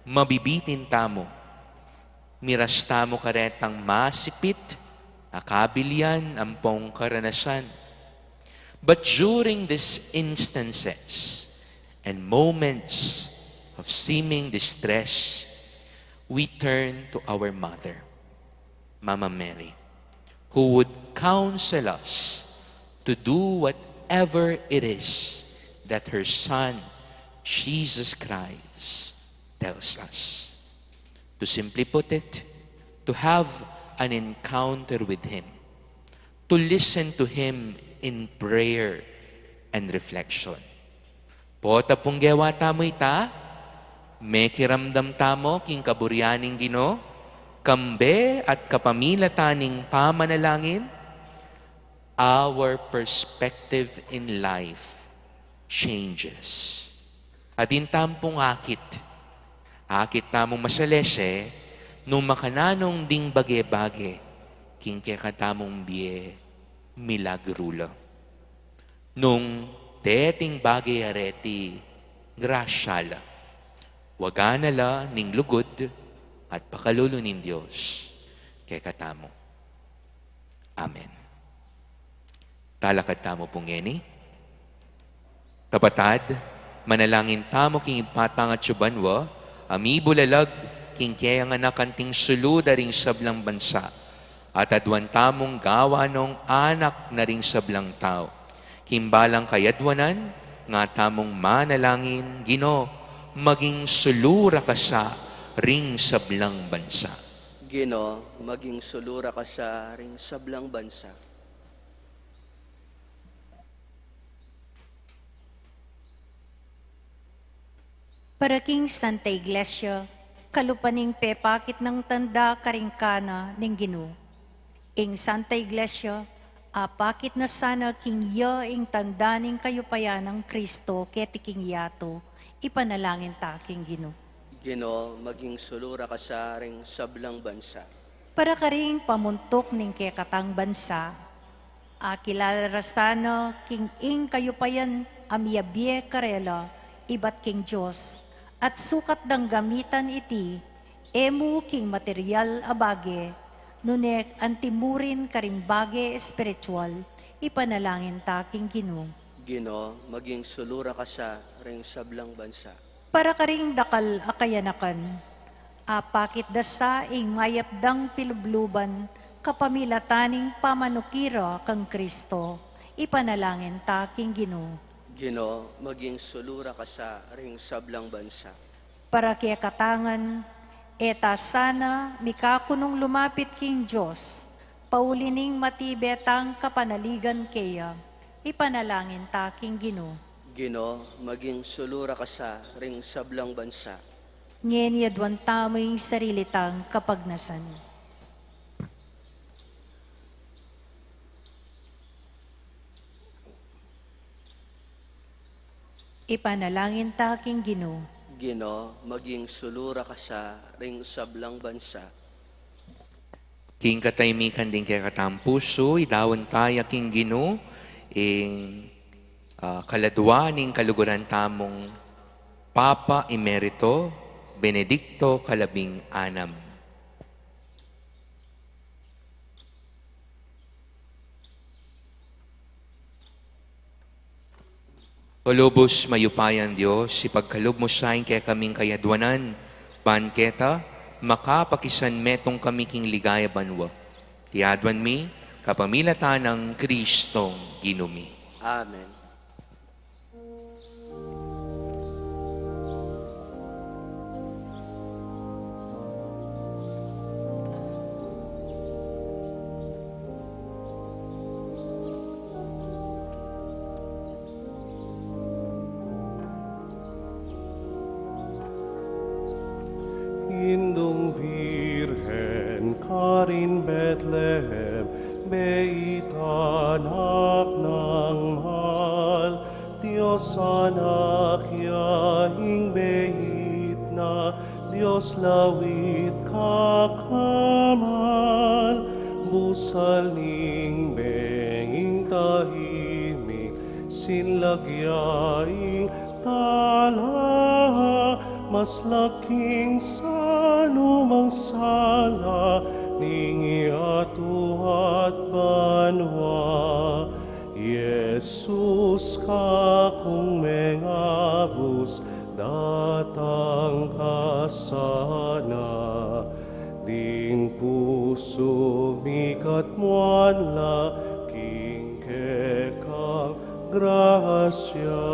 mabibitin tamu, miras tamu karetang masipit a kabilian ampong karanasan. But during these instances and moments of seeming distress, we turn to our Mother, Mama Mary, who would counsel us to do whatever it is that her Son, Jesus Christ, tells us. To simply put it, to have an encounter with Him, to listen to Him in prayer and reflection, Pota pung gewa tamu ita, mekiramdam tamu king kaburian ning Ginu, kambe at kapamilatan ning pamanalangin, our perspective in life changes. Atin tamu pung akit. Akit tamung masalese, nung makananung ding bage-bage, king kekatamung bie milagru la. Nung deting bage areti grasya la, wagan na la ning lugud at pakalulu ning Dios kekatamu. Amen. Talakad tamu pu ngeni. Kapatad, manalangin tamu king Ibpa tang atsu banua, a mibulalag king keyang anak anting sulu da ring sablang bansa, at aduan tamung gawa nong anak na ring sablang tau. King balang kayadwanan, nga tamung manalangin, Ginu, maging sulu ra ka sa ring sablang bansa. Ginu, maging sulu ra ka sa ring sablang bansa. Para king Santa Iglesia, kalupa ning pepakit nang tanda karing kana ning Ginu. Ing Santa Iglesia, apakit na sana king iya ing tanda ning kayupayan nang Kristo keti king yatu, ipanalangin ta king Ginu. Ginu, maging sulu ra ka sa ring sablang bansa. Para karing pamuntuk ning kekatang bansa, akilala ra sana king ing kayupayan a miyabie karela ibat king Dios, at sukat dang gamitan iti, e mu king material a bage, nune antimurin karing bage espiritual, ipanalangin ta king Ginu. Ginu, maging sulu ra ka sa ring sablang bansa. Para karing dakal a kayanakan, apakit da sa ing mayap dang pilubluban kapamilatan ning pamanuki ra kang Kristo, ipanalangin ta king Ginu. Ginu, maging sulu ra ka sa ring sablang bansa. Para kekatang ngan, e ta sana mikakunung lumapit king Dios, pauli ning matibe tang kapanaligan keya, ipanalangin ta king Ginu. Ginu, maging sulu ra ka sa ring sablang bansa. Ngeni aduan tamu ing sarili tang kapagnasan. Ipanalangin ta king Ginu. Ginu, maging sulu ra ka sa ring sablang bansa. King katahimikan ding kekatang pusu, idaun ta ya king Ginu ing, ah, kaladua ning kaluguran tamung Papa Emerito Benedicto kalabing anam. O lubus mayupayang Dios, ipagkalub mu sa ing kekaming kayadwanan, ban keta makapakisanmetung kami king ligaya banua. Iti aduan mi kapamilatan nang Kristong Ginu mi. Amen. Indung Virgen karin Betlehem, beit anak nang mal, Dios Anak ya ing beit na, Dios lawit kakamal, busal ning bengi ing tahimik, sinlagya ing tala, mas laking sanumang sala ning yatu at banua. Jesus, kakung mengabus, datang ka sana. Ding pusu mi katmuan la king kekang grasya.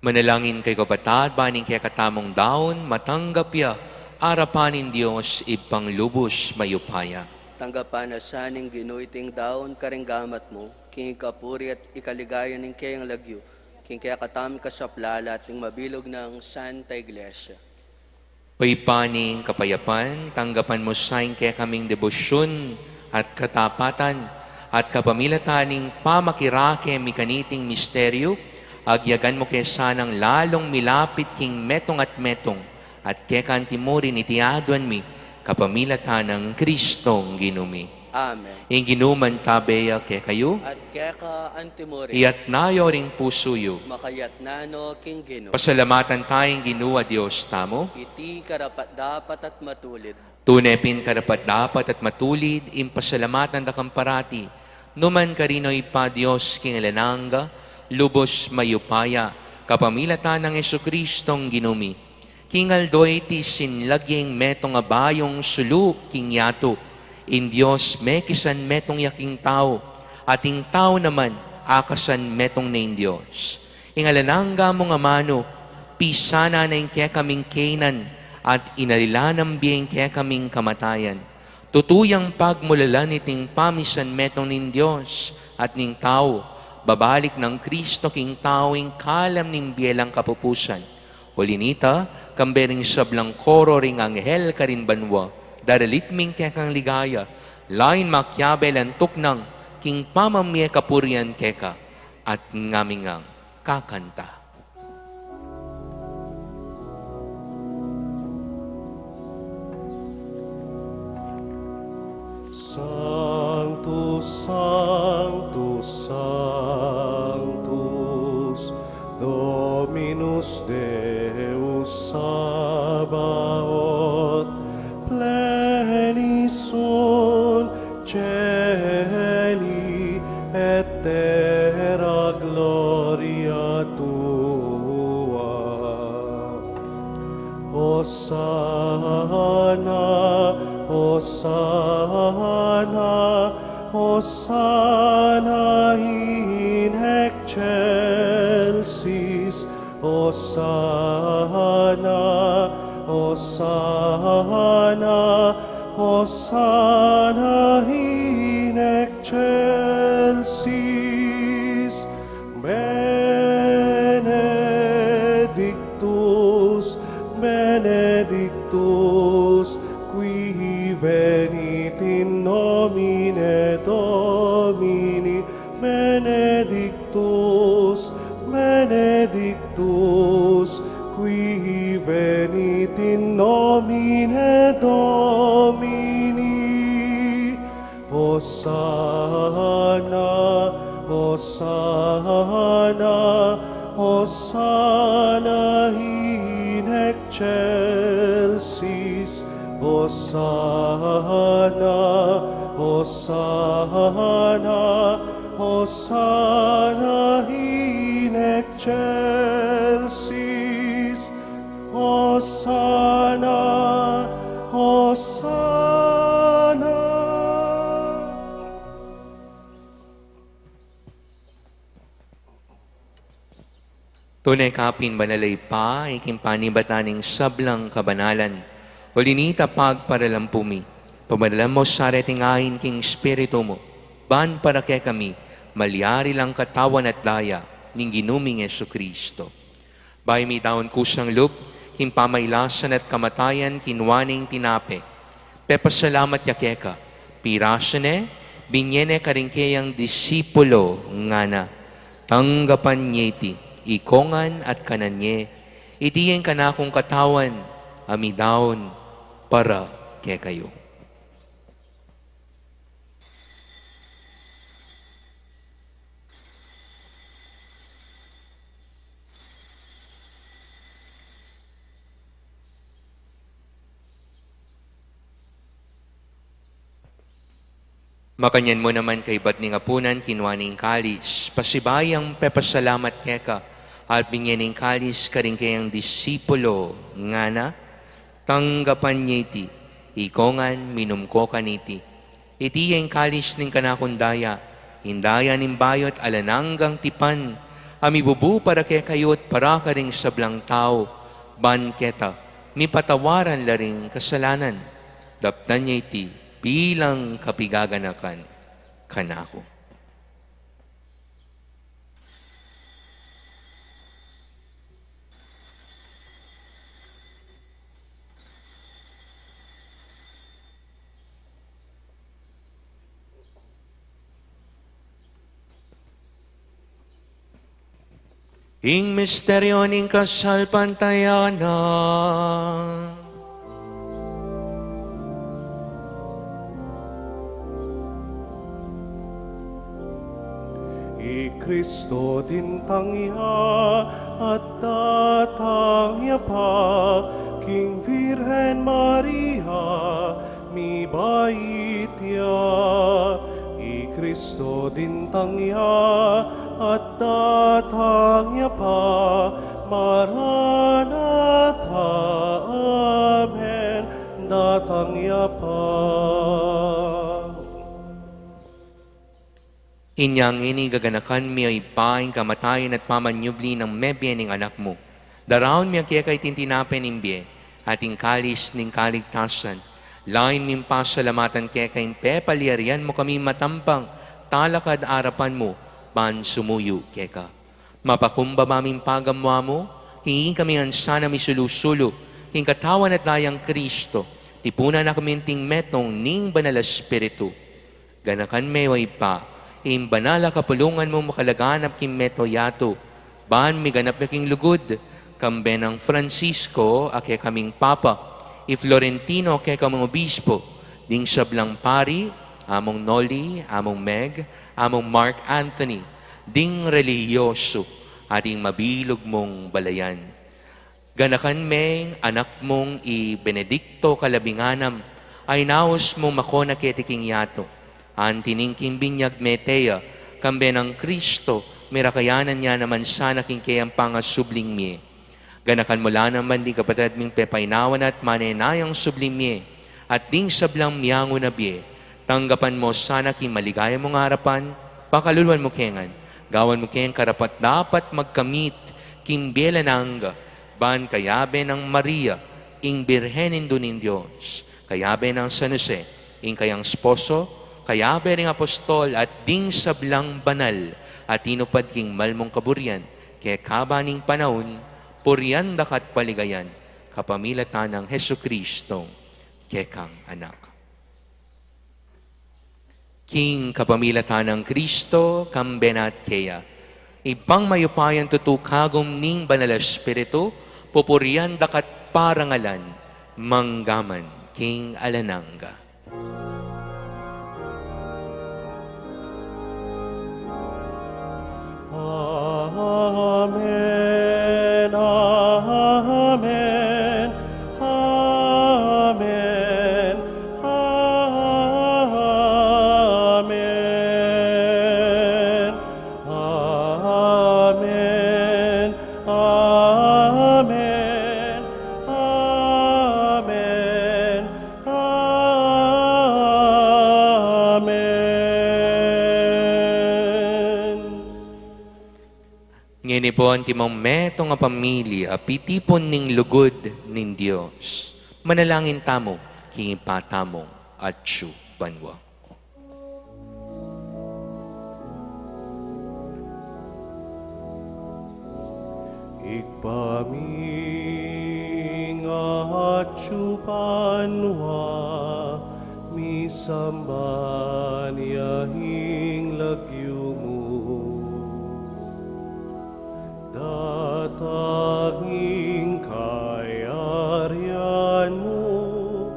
Manalangin kayu, kapatad, ban ing kekatamung daun matanggap ya arapan ning Dios Ibpang lubus mayupaya. Tanggapan na sa ning Ginu iting daun karing gamat mu, king ikapuri at ikaligaya ning keyang lagyu, king kekatamung kasaplalan at ning mabilug nang Santa Iglesia. Ibpa ning kapayapan, tanggapan mu sa ing kekaming debosyun at katapatan, at kapamilatan ning pamakirake mi kaniting misteryu, agyagan mu ke sanang lalung milapit king metung at metung, at keka antimurin iti aduan mi, kapamilatan nang Kristong Ginu mi. Amen. Ing Ginu mantabe ya kekayu. At keka antimurin. Iyatna yu ring pusu yu. Makayatna no king Ginu. Pasalamatan taya ing Ginu a Dios tamu. Iti karapat-dapat at matulid. Tune pin karapat-dapat at matulid ing pasalamatan da kang parati, numan karin, o Ibpa, Dios king alang angga, lubus mayupaya, kapamilatan nang Jesukristong Ginu mi. King aldo iti sinlag ya ing metung a bayung sulu king yatu. Ing Dios mekisan metung ya king tau, at ing tau naman akasan metung ne ing Dios. Ing alang angga mung amanu, pisanan na ing kekaming kainan, at inalilan nang bie ing kekaming kamatayan. Tutu yang pagmulalan iting pamisan metung ning Dios at ning tau, babalik nang Kristo king tau ing kalam ning bie alang kapupusan. Uli nita, kambe ring sablang koro ring anghel karin banua, daralit mi ing kekang ligaya, lain makiabe lang tuknang king pamamie kapurian keka, at ngami ngang kakanta. Sanctus, Sanctus, Sanctus, Dominus Deus Sabaoth, pleni sunt caeli et terra gloria tua. Hosanna, Hosanna, Hosanna in excelsis. Hosanna, Hosanna, Hosanna in excelsis. Benedictus, Benedictus, qui venit in nomine Domini. Benedictus, Benedictus, qui venit in nomine Domini. Hosanna, Hosanna, Hosanna in excelsis. Hosanna, Hosanna, Hosanna in excelsis. Hosanna, Hosanna. Tune ka pin banal, Ibpa, iking panibatan ning sablang kabanalan. Uli nita pagparalampu mi, pamanalan mu sa reting ain king Espiritu mu, ban para kekami, malyari lang katawan at daya ning Ginu ming Jesucristo. Bayu midaun kusang lub king pamailasan at kamatayan, kinua ne ing tinape, pepasalamat ya keka, pirasu ne, binie ne karing keyang disipulo, ngana: Tanggapan ye iti, ikongan at kanan ye, iti ing kanakung katawan a midaun para kekayu. Makanyan mu naman, kaybat ning apunan, kinua ne ing kalis, pasibayu yang pepasalamat keka, at binie ne ing kalis karing keyang disipulo, ngana: Tanggapan ye iti, ikongan, minum ko kaniti. Iti ya ing kalis ning kanakung daya, ing daya ning bayu at alang anggang tipan, A mibubu para kekayu at para karing sablang tau, ban keta mipatawaran la ring kasalanan. Daptan ye iti bilang kapigaganakan kanaku. Ing misteryu ning kasalpantayanan. I Kristo dintang ya at datang ya pa king Virgen Maria, mibait ya. I Kristo dintang ya at datang ya pa. Maranatha, amen, datang ya pa. Inya ngeni gaganakan mi, O Ibpa, ing kamatayan at pamanyubli nang mebie ning Anak mu. Daraun mi keka iting tinape ning bie at ing kalis ning kaligtasan. Lain ming pasalamatan keka ing pepalyarian mu kaming matampang talakad arapan mu ban sumuyu keka. Mapakumbaba ming pagamu-amu, king ikami ngan sana misulu-sulu king katawan at dayang Kristo, tipunan na kami king metung ning Banal a Espiritu. Ganakan me, O Ibpa, ing banal a kapulungan mung makalaganap king meto yatu, ban miganap ya king lugud, kambe nang Francisco a kekaming Papa, i Florentino a kekaming Obispo, ding sablang pari, Among Noli, Among Meg, Among Mark Anthony, ding relihiyosu, at ing mabilug mung balayan. Ganakan me ing anak mung i Benedicto kalabing anam, a inaus mung makona keti king yatu. Anti ning king binyag mete ya, kambe nang Kristo, mirakayanan ya naman sana king keyang pangasubling mie. Ganakan mu la naman ding kapatad ming pepainawa na at manenayang subling mie, at ding sablang miangu na bie, tanggapan mu sana king maligaya mung arapan, pakaluluan mu ke ngan, gawan mu keng karapat-dapat magkamit king bie alang angga, ban kayabe nang Maria, ing Birhen Indu ning Dios, kayabe nang San Jose, ing kayang esposo, kayabe ring apostol, at ding sablang banal a tinupad king mal mung kaburian, kekaba ning panaun, purian da ka at paligayan, kapamilatan nang Jesucristo, kekang Anak. King kapamilatan nang Kristo, kambe na at keya, Ibpang mayupayang tutu, kagum ning Banal a Espiritu, pupurian da ka at parangalan, manggaman king alang angga. Amen, amen, amen, amen, amen, amen, amen. Amen. Ngeni pu, antimong metung a pamilya, pitipun ning lugud ning Dios. Manalangin tamu king Ibpa tamung atsu banua. Ibpa mi, atsu ka banua, misamban ya ing lagyu mu. Datang ing kayarian mu,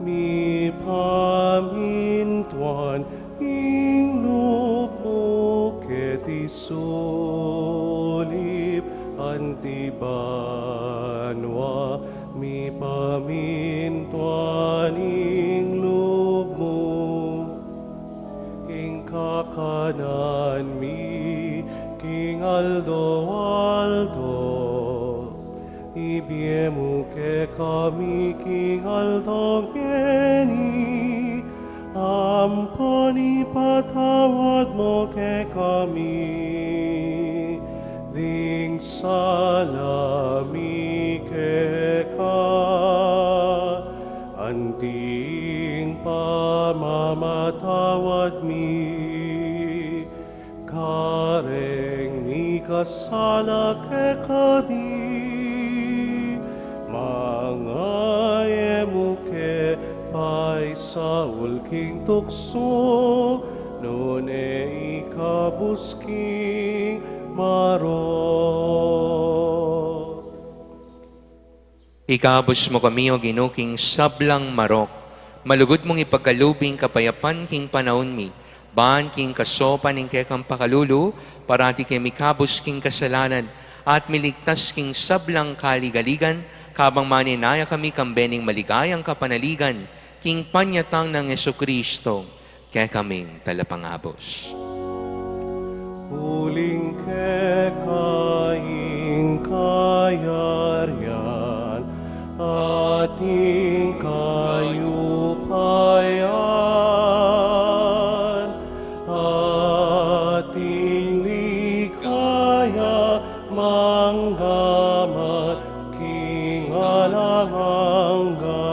mipamintuan ing lub mu keti sulip anti banua, mipamintuan ing lub mu. Ing kakanan mi king aldo-aldo, ibie mu kekami king aldo ngeni, ampon ipatawad mu kekami Sala mi keka, anting pamamatawad mi, kareng mikasala kekami, manga e mu ke paisaul king tuksu, nune ikabus king marok. Ikabus mu kami, O Ginu, king sablang marok. Malugud mung ipagkalub ing kapayapan king panaun mi. Ban king kasaupan ning kekang pakalulu, parati ke mikabus king kasalanan, at miligtas king sablang kaligaligan, kabang manenaya kami kambe ning maligayang kapanaligan, king panyatang nang Jesucristo, kekaming Talapangabus. Uling keka ing kayarian, at ing kayupayan, at ing ligaya, mangga man king alang angga.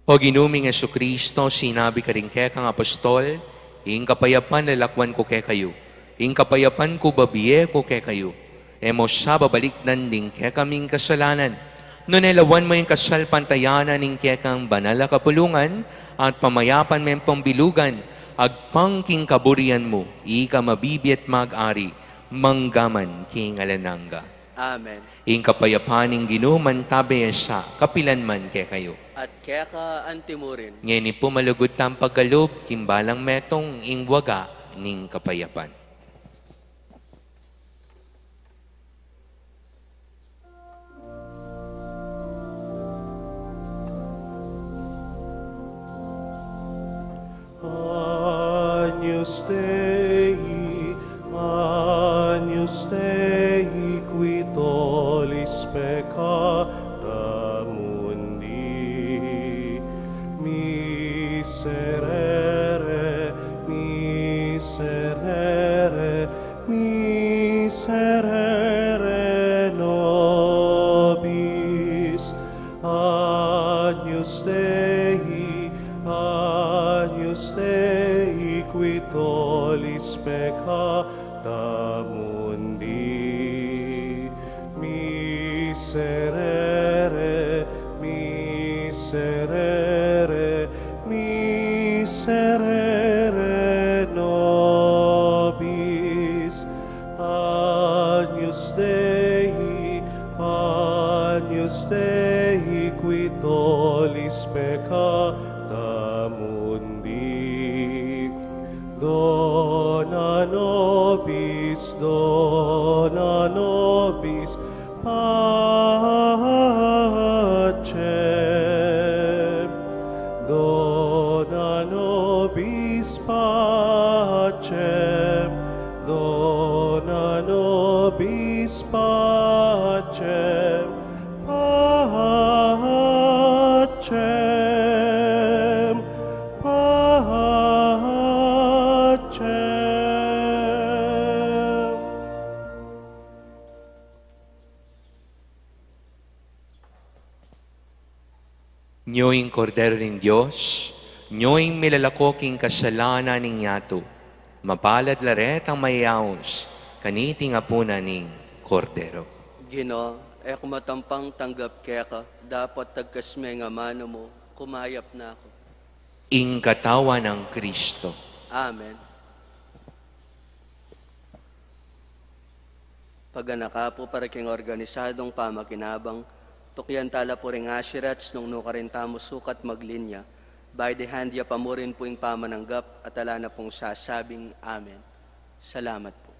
O Ginu ming Jesucristo, sinabi karing kekang apostol, ing kapayapan lalakwan ku kekayu, ing kapayapan ku babie ku kekayu. E mu sa babalikdan ding kekaming kasalanan, nune lawan mu ing kasalpantayanan ning kekang banal a kapulungan, at pamayapan meng pambilugan, agpang king kaburian mu, ika mabibie at mag-ari, mangga man king alang angga. Amen. Ing kapayapan ning Ginu mantabe ya sa kapilan man kekayu. At keka antimurin. Ngeni pu malugud tang pagkalub king balang metung ing waga ning kapayapan. Agnus Dei, Agnus Dei, qui tollis peccata mundi, miserere, miserere, miserere nobis. Agnus Dei, Agnus Dei, qui tollis peccata mundi, miserere, miserere, miserere nobis. Agnus Dei, Agnus Dei, qui tollis peccata mundi, dona nobis, dona nobis pacem. Dona nobis pacem. Dona nobis pacem. Pacem. Pacem. Nyo ing Kordero ning Dios, nyo ing milalako king kasalanan ning yatu. Mapalad la retang mayayaus kaniting apunan ning Kordero. Ginu, e ku matampang tanggap keka, dapot tagkas me ing amanu mu, kumayap na ku. Ing katawan nang Kristo. Amen. Paganaka pu para king organisadong pamakinabang, tukyan tala pu ring usherettes nung nukarin tamu sukat maglinya, by the hand ya pa murin pu ing pamananggap at ala na pung sasabing amen. Salamat pu.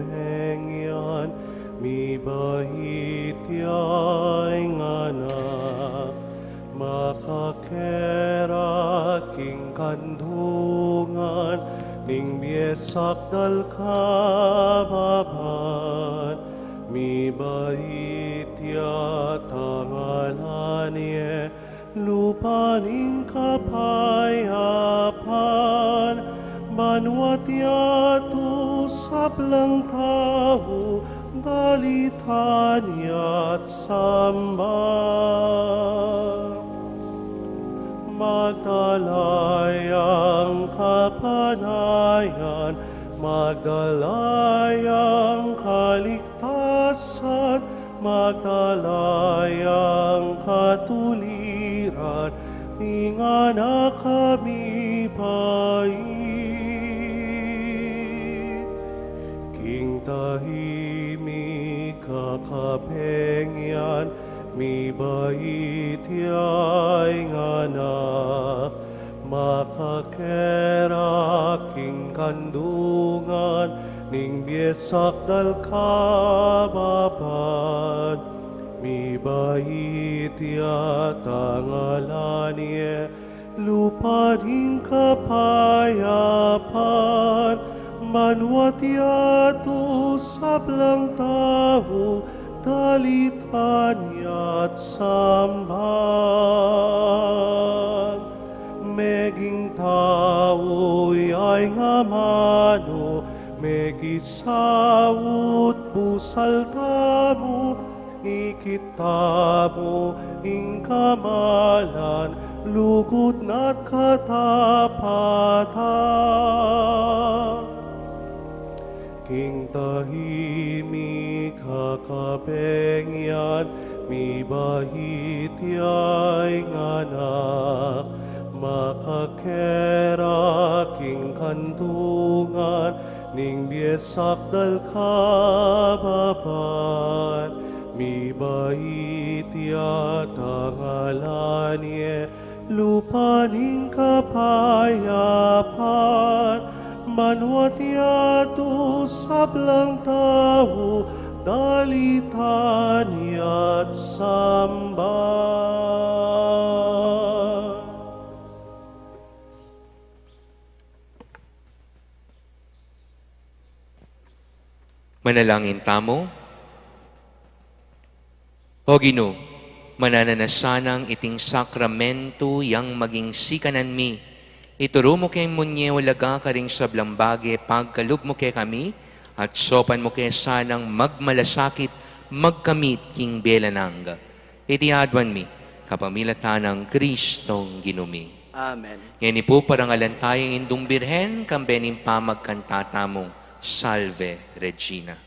Pengyan, mibait ya ing anak, makakera king kandungan ning bie sakdal kababan, mibait ya at ngalan ye lupa ning kapayapan, banua't yatu sablang tau, dalitan ya't samba. Magdala yang kapanayan, magdala yang kaligtasan, magdala yang katuliran, ning anak a mibait. King tahimik a kapengyan, mibait ya ing anak, makakera king kandungan ning bie sakdal kababan, mibait ya at ngalan ye lupa ning kapayapan, banua't yatu sablang tau, dalitan ya't samba. Meging tau ya ing amanu, megisawut busal tamu, ikit tamu ing kamalan, lugud na't katapatan. King tahimik a kapengyan, mibait ya ing anak, makakera king kandungan ning bie sakdal kababan, mibait ya at ngalan ye lupa ning kapayapan, banua't yatu sablang tau, dalitan ya't samba. Manalangin tamu. O Ginu, mananu na sanang iting sakramentu yang maging sikanan mi. Ituru mu ke munye ulaga karing sablang bage, pagkalub mu kekami, at saupan mu ke sanang magmalasakit, magkamit king bie alang angga. Iti aduan mi kapamilatan nang Kristong Ginu mi. Amen. Ngeni pu, parangalan taya ing Indung Birhen, kambe ning pamagkanta tamung Salve Regina.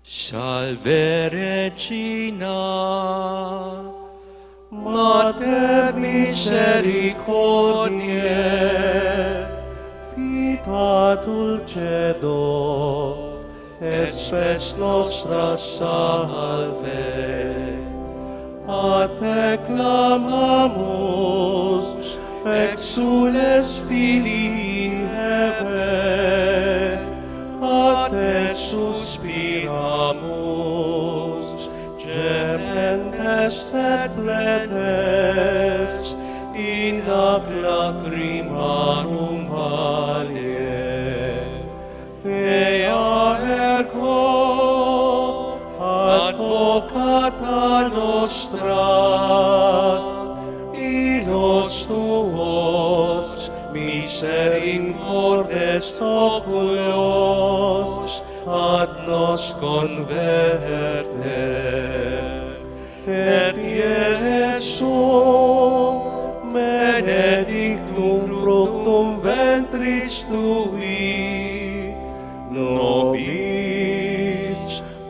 Salve Regina, Mater misericordiae, Vita dulcedo, et spes nostra salve. A te clamamus, exsules filii Hevae, a te suspiramus, gementes et laetes in hac lacrimarum valle. Ea ergo advocata nostra, illos tuos misericordes oculos ad nos converte. Et Iesum benedictum fructum ventris tui, nobis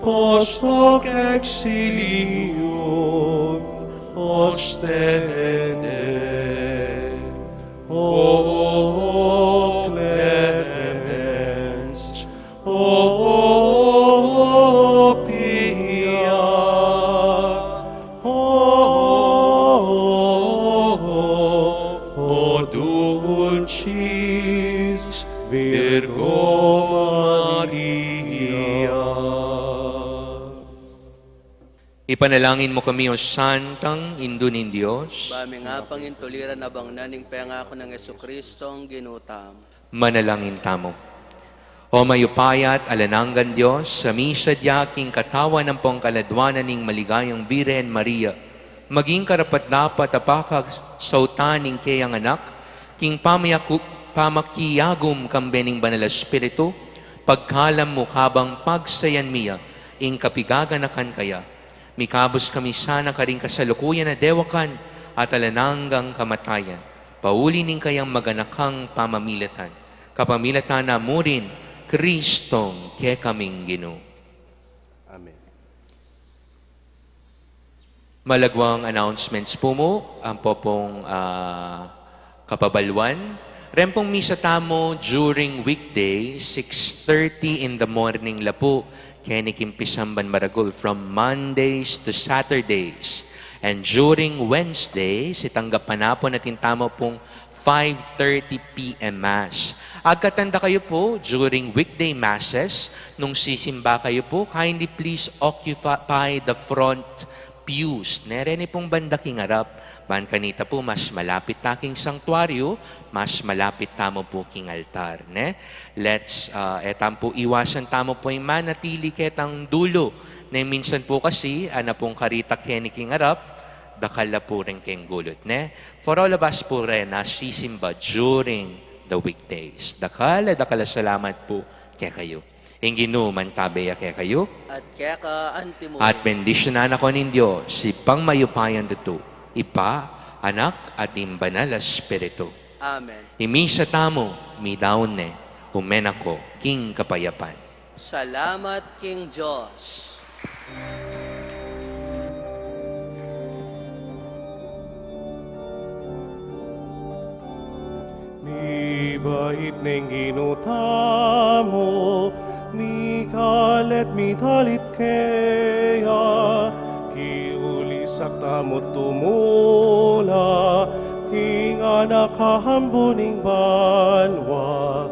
post hoc exilium ostende. O clemens, O pia, O, O dulci Virgo Maria. Ipanalangin mo kami, O Santang Indu ning Dios. Ba ming apang intuliran abang na ning pengaku nang Jesucristo, ang Ginu tamu. Manalangin tamu. O mayupaya at alang anggang Dios, a misadya king katawan ampong kaladwanan ning maligayang Virgen Maria, maging karapat-dapat a pakasautan ning keyang anak, king pamayaku-, pamakiyagum kambe ning Banal a Espiritu, pagkalam mu kabang pagsayan mi ya ing kapigaganakan kaya. Mikabus kami sana karing kasalukuyan a dewakan at alang anggang kamatayan, pauli ning kayang maganakang pamamilatan. Kapamilatan na mu rin, Kristong kekaming Ginu. Amen. Malagwang announcements pu mu, ampo pung, ah, kapabaluan. Ren pung misa tamu during weekday, six thirty in the morning la pu, keni king pisamban maragul, from Mondays to Saturdays. And during Wednesdays, itang gapanapan atin tamu pung five thirty P M Mass. Agkatan da kayu pu, during weekday masses, nung sisimba kayu pu, kindly please occupy the front pews. Ne, reni pung banda king arap, ban kanita pu mas malapit ta king sangtuaryu, mas malapit tamu pu king altar, ne? Let's, ah, e tamu pu iwasan tamu pu ing manatili ketang dulu. Ne, minsan pu kasi, ana pung karita keni king arap, dakal la pu rin keng gulut, ne? For all of us pu ren a sisimba during the weekdays, dakal a dakal a salamat pu kekayu. Ing Ginu mantabe ya kekayu. At keka anti mu. At bendisyunan na kayu ning Dios, Ibpang mayupayang tutu, Ibpa, Anak, at ing Banal a Espiritu. Amen. Ing misa tamu midaun ne, ume na ko king kapayapan. Salamat king Dios. Mibait neng Ginu tamu, mikalit, mitalit keya, kiulisak tamu tumula king anak a hambu ning banua.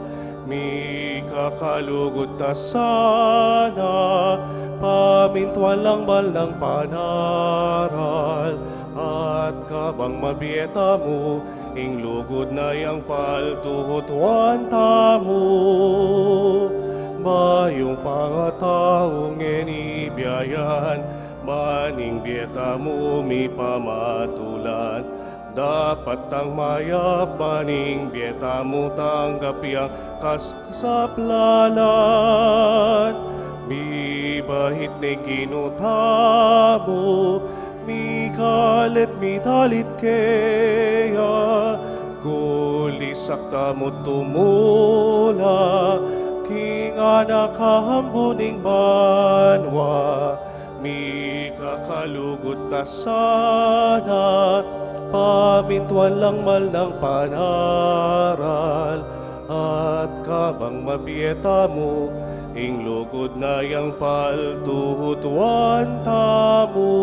Mikakalugud ta sana, pamintuan lang mal nang panaral, at kabang mabie tamu, ing lugud na yang paltutuan tamu. Mayupaya tau ngeni biayan, ban ing bie tamu mipamatulan. Dapat tang mayap ban ing bie tamu tanggap yang kasaplalan. Mibait neng Ginu tamu, mikalit, mitalit keya, gulisak tamu tumula king anak a hambu ning banua. Mikakalugud ta sana, pamintuan lang mal nang panaral, at kabang mabie tamu, ing lugud na yang paltutuan tamu.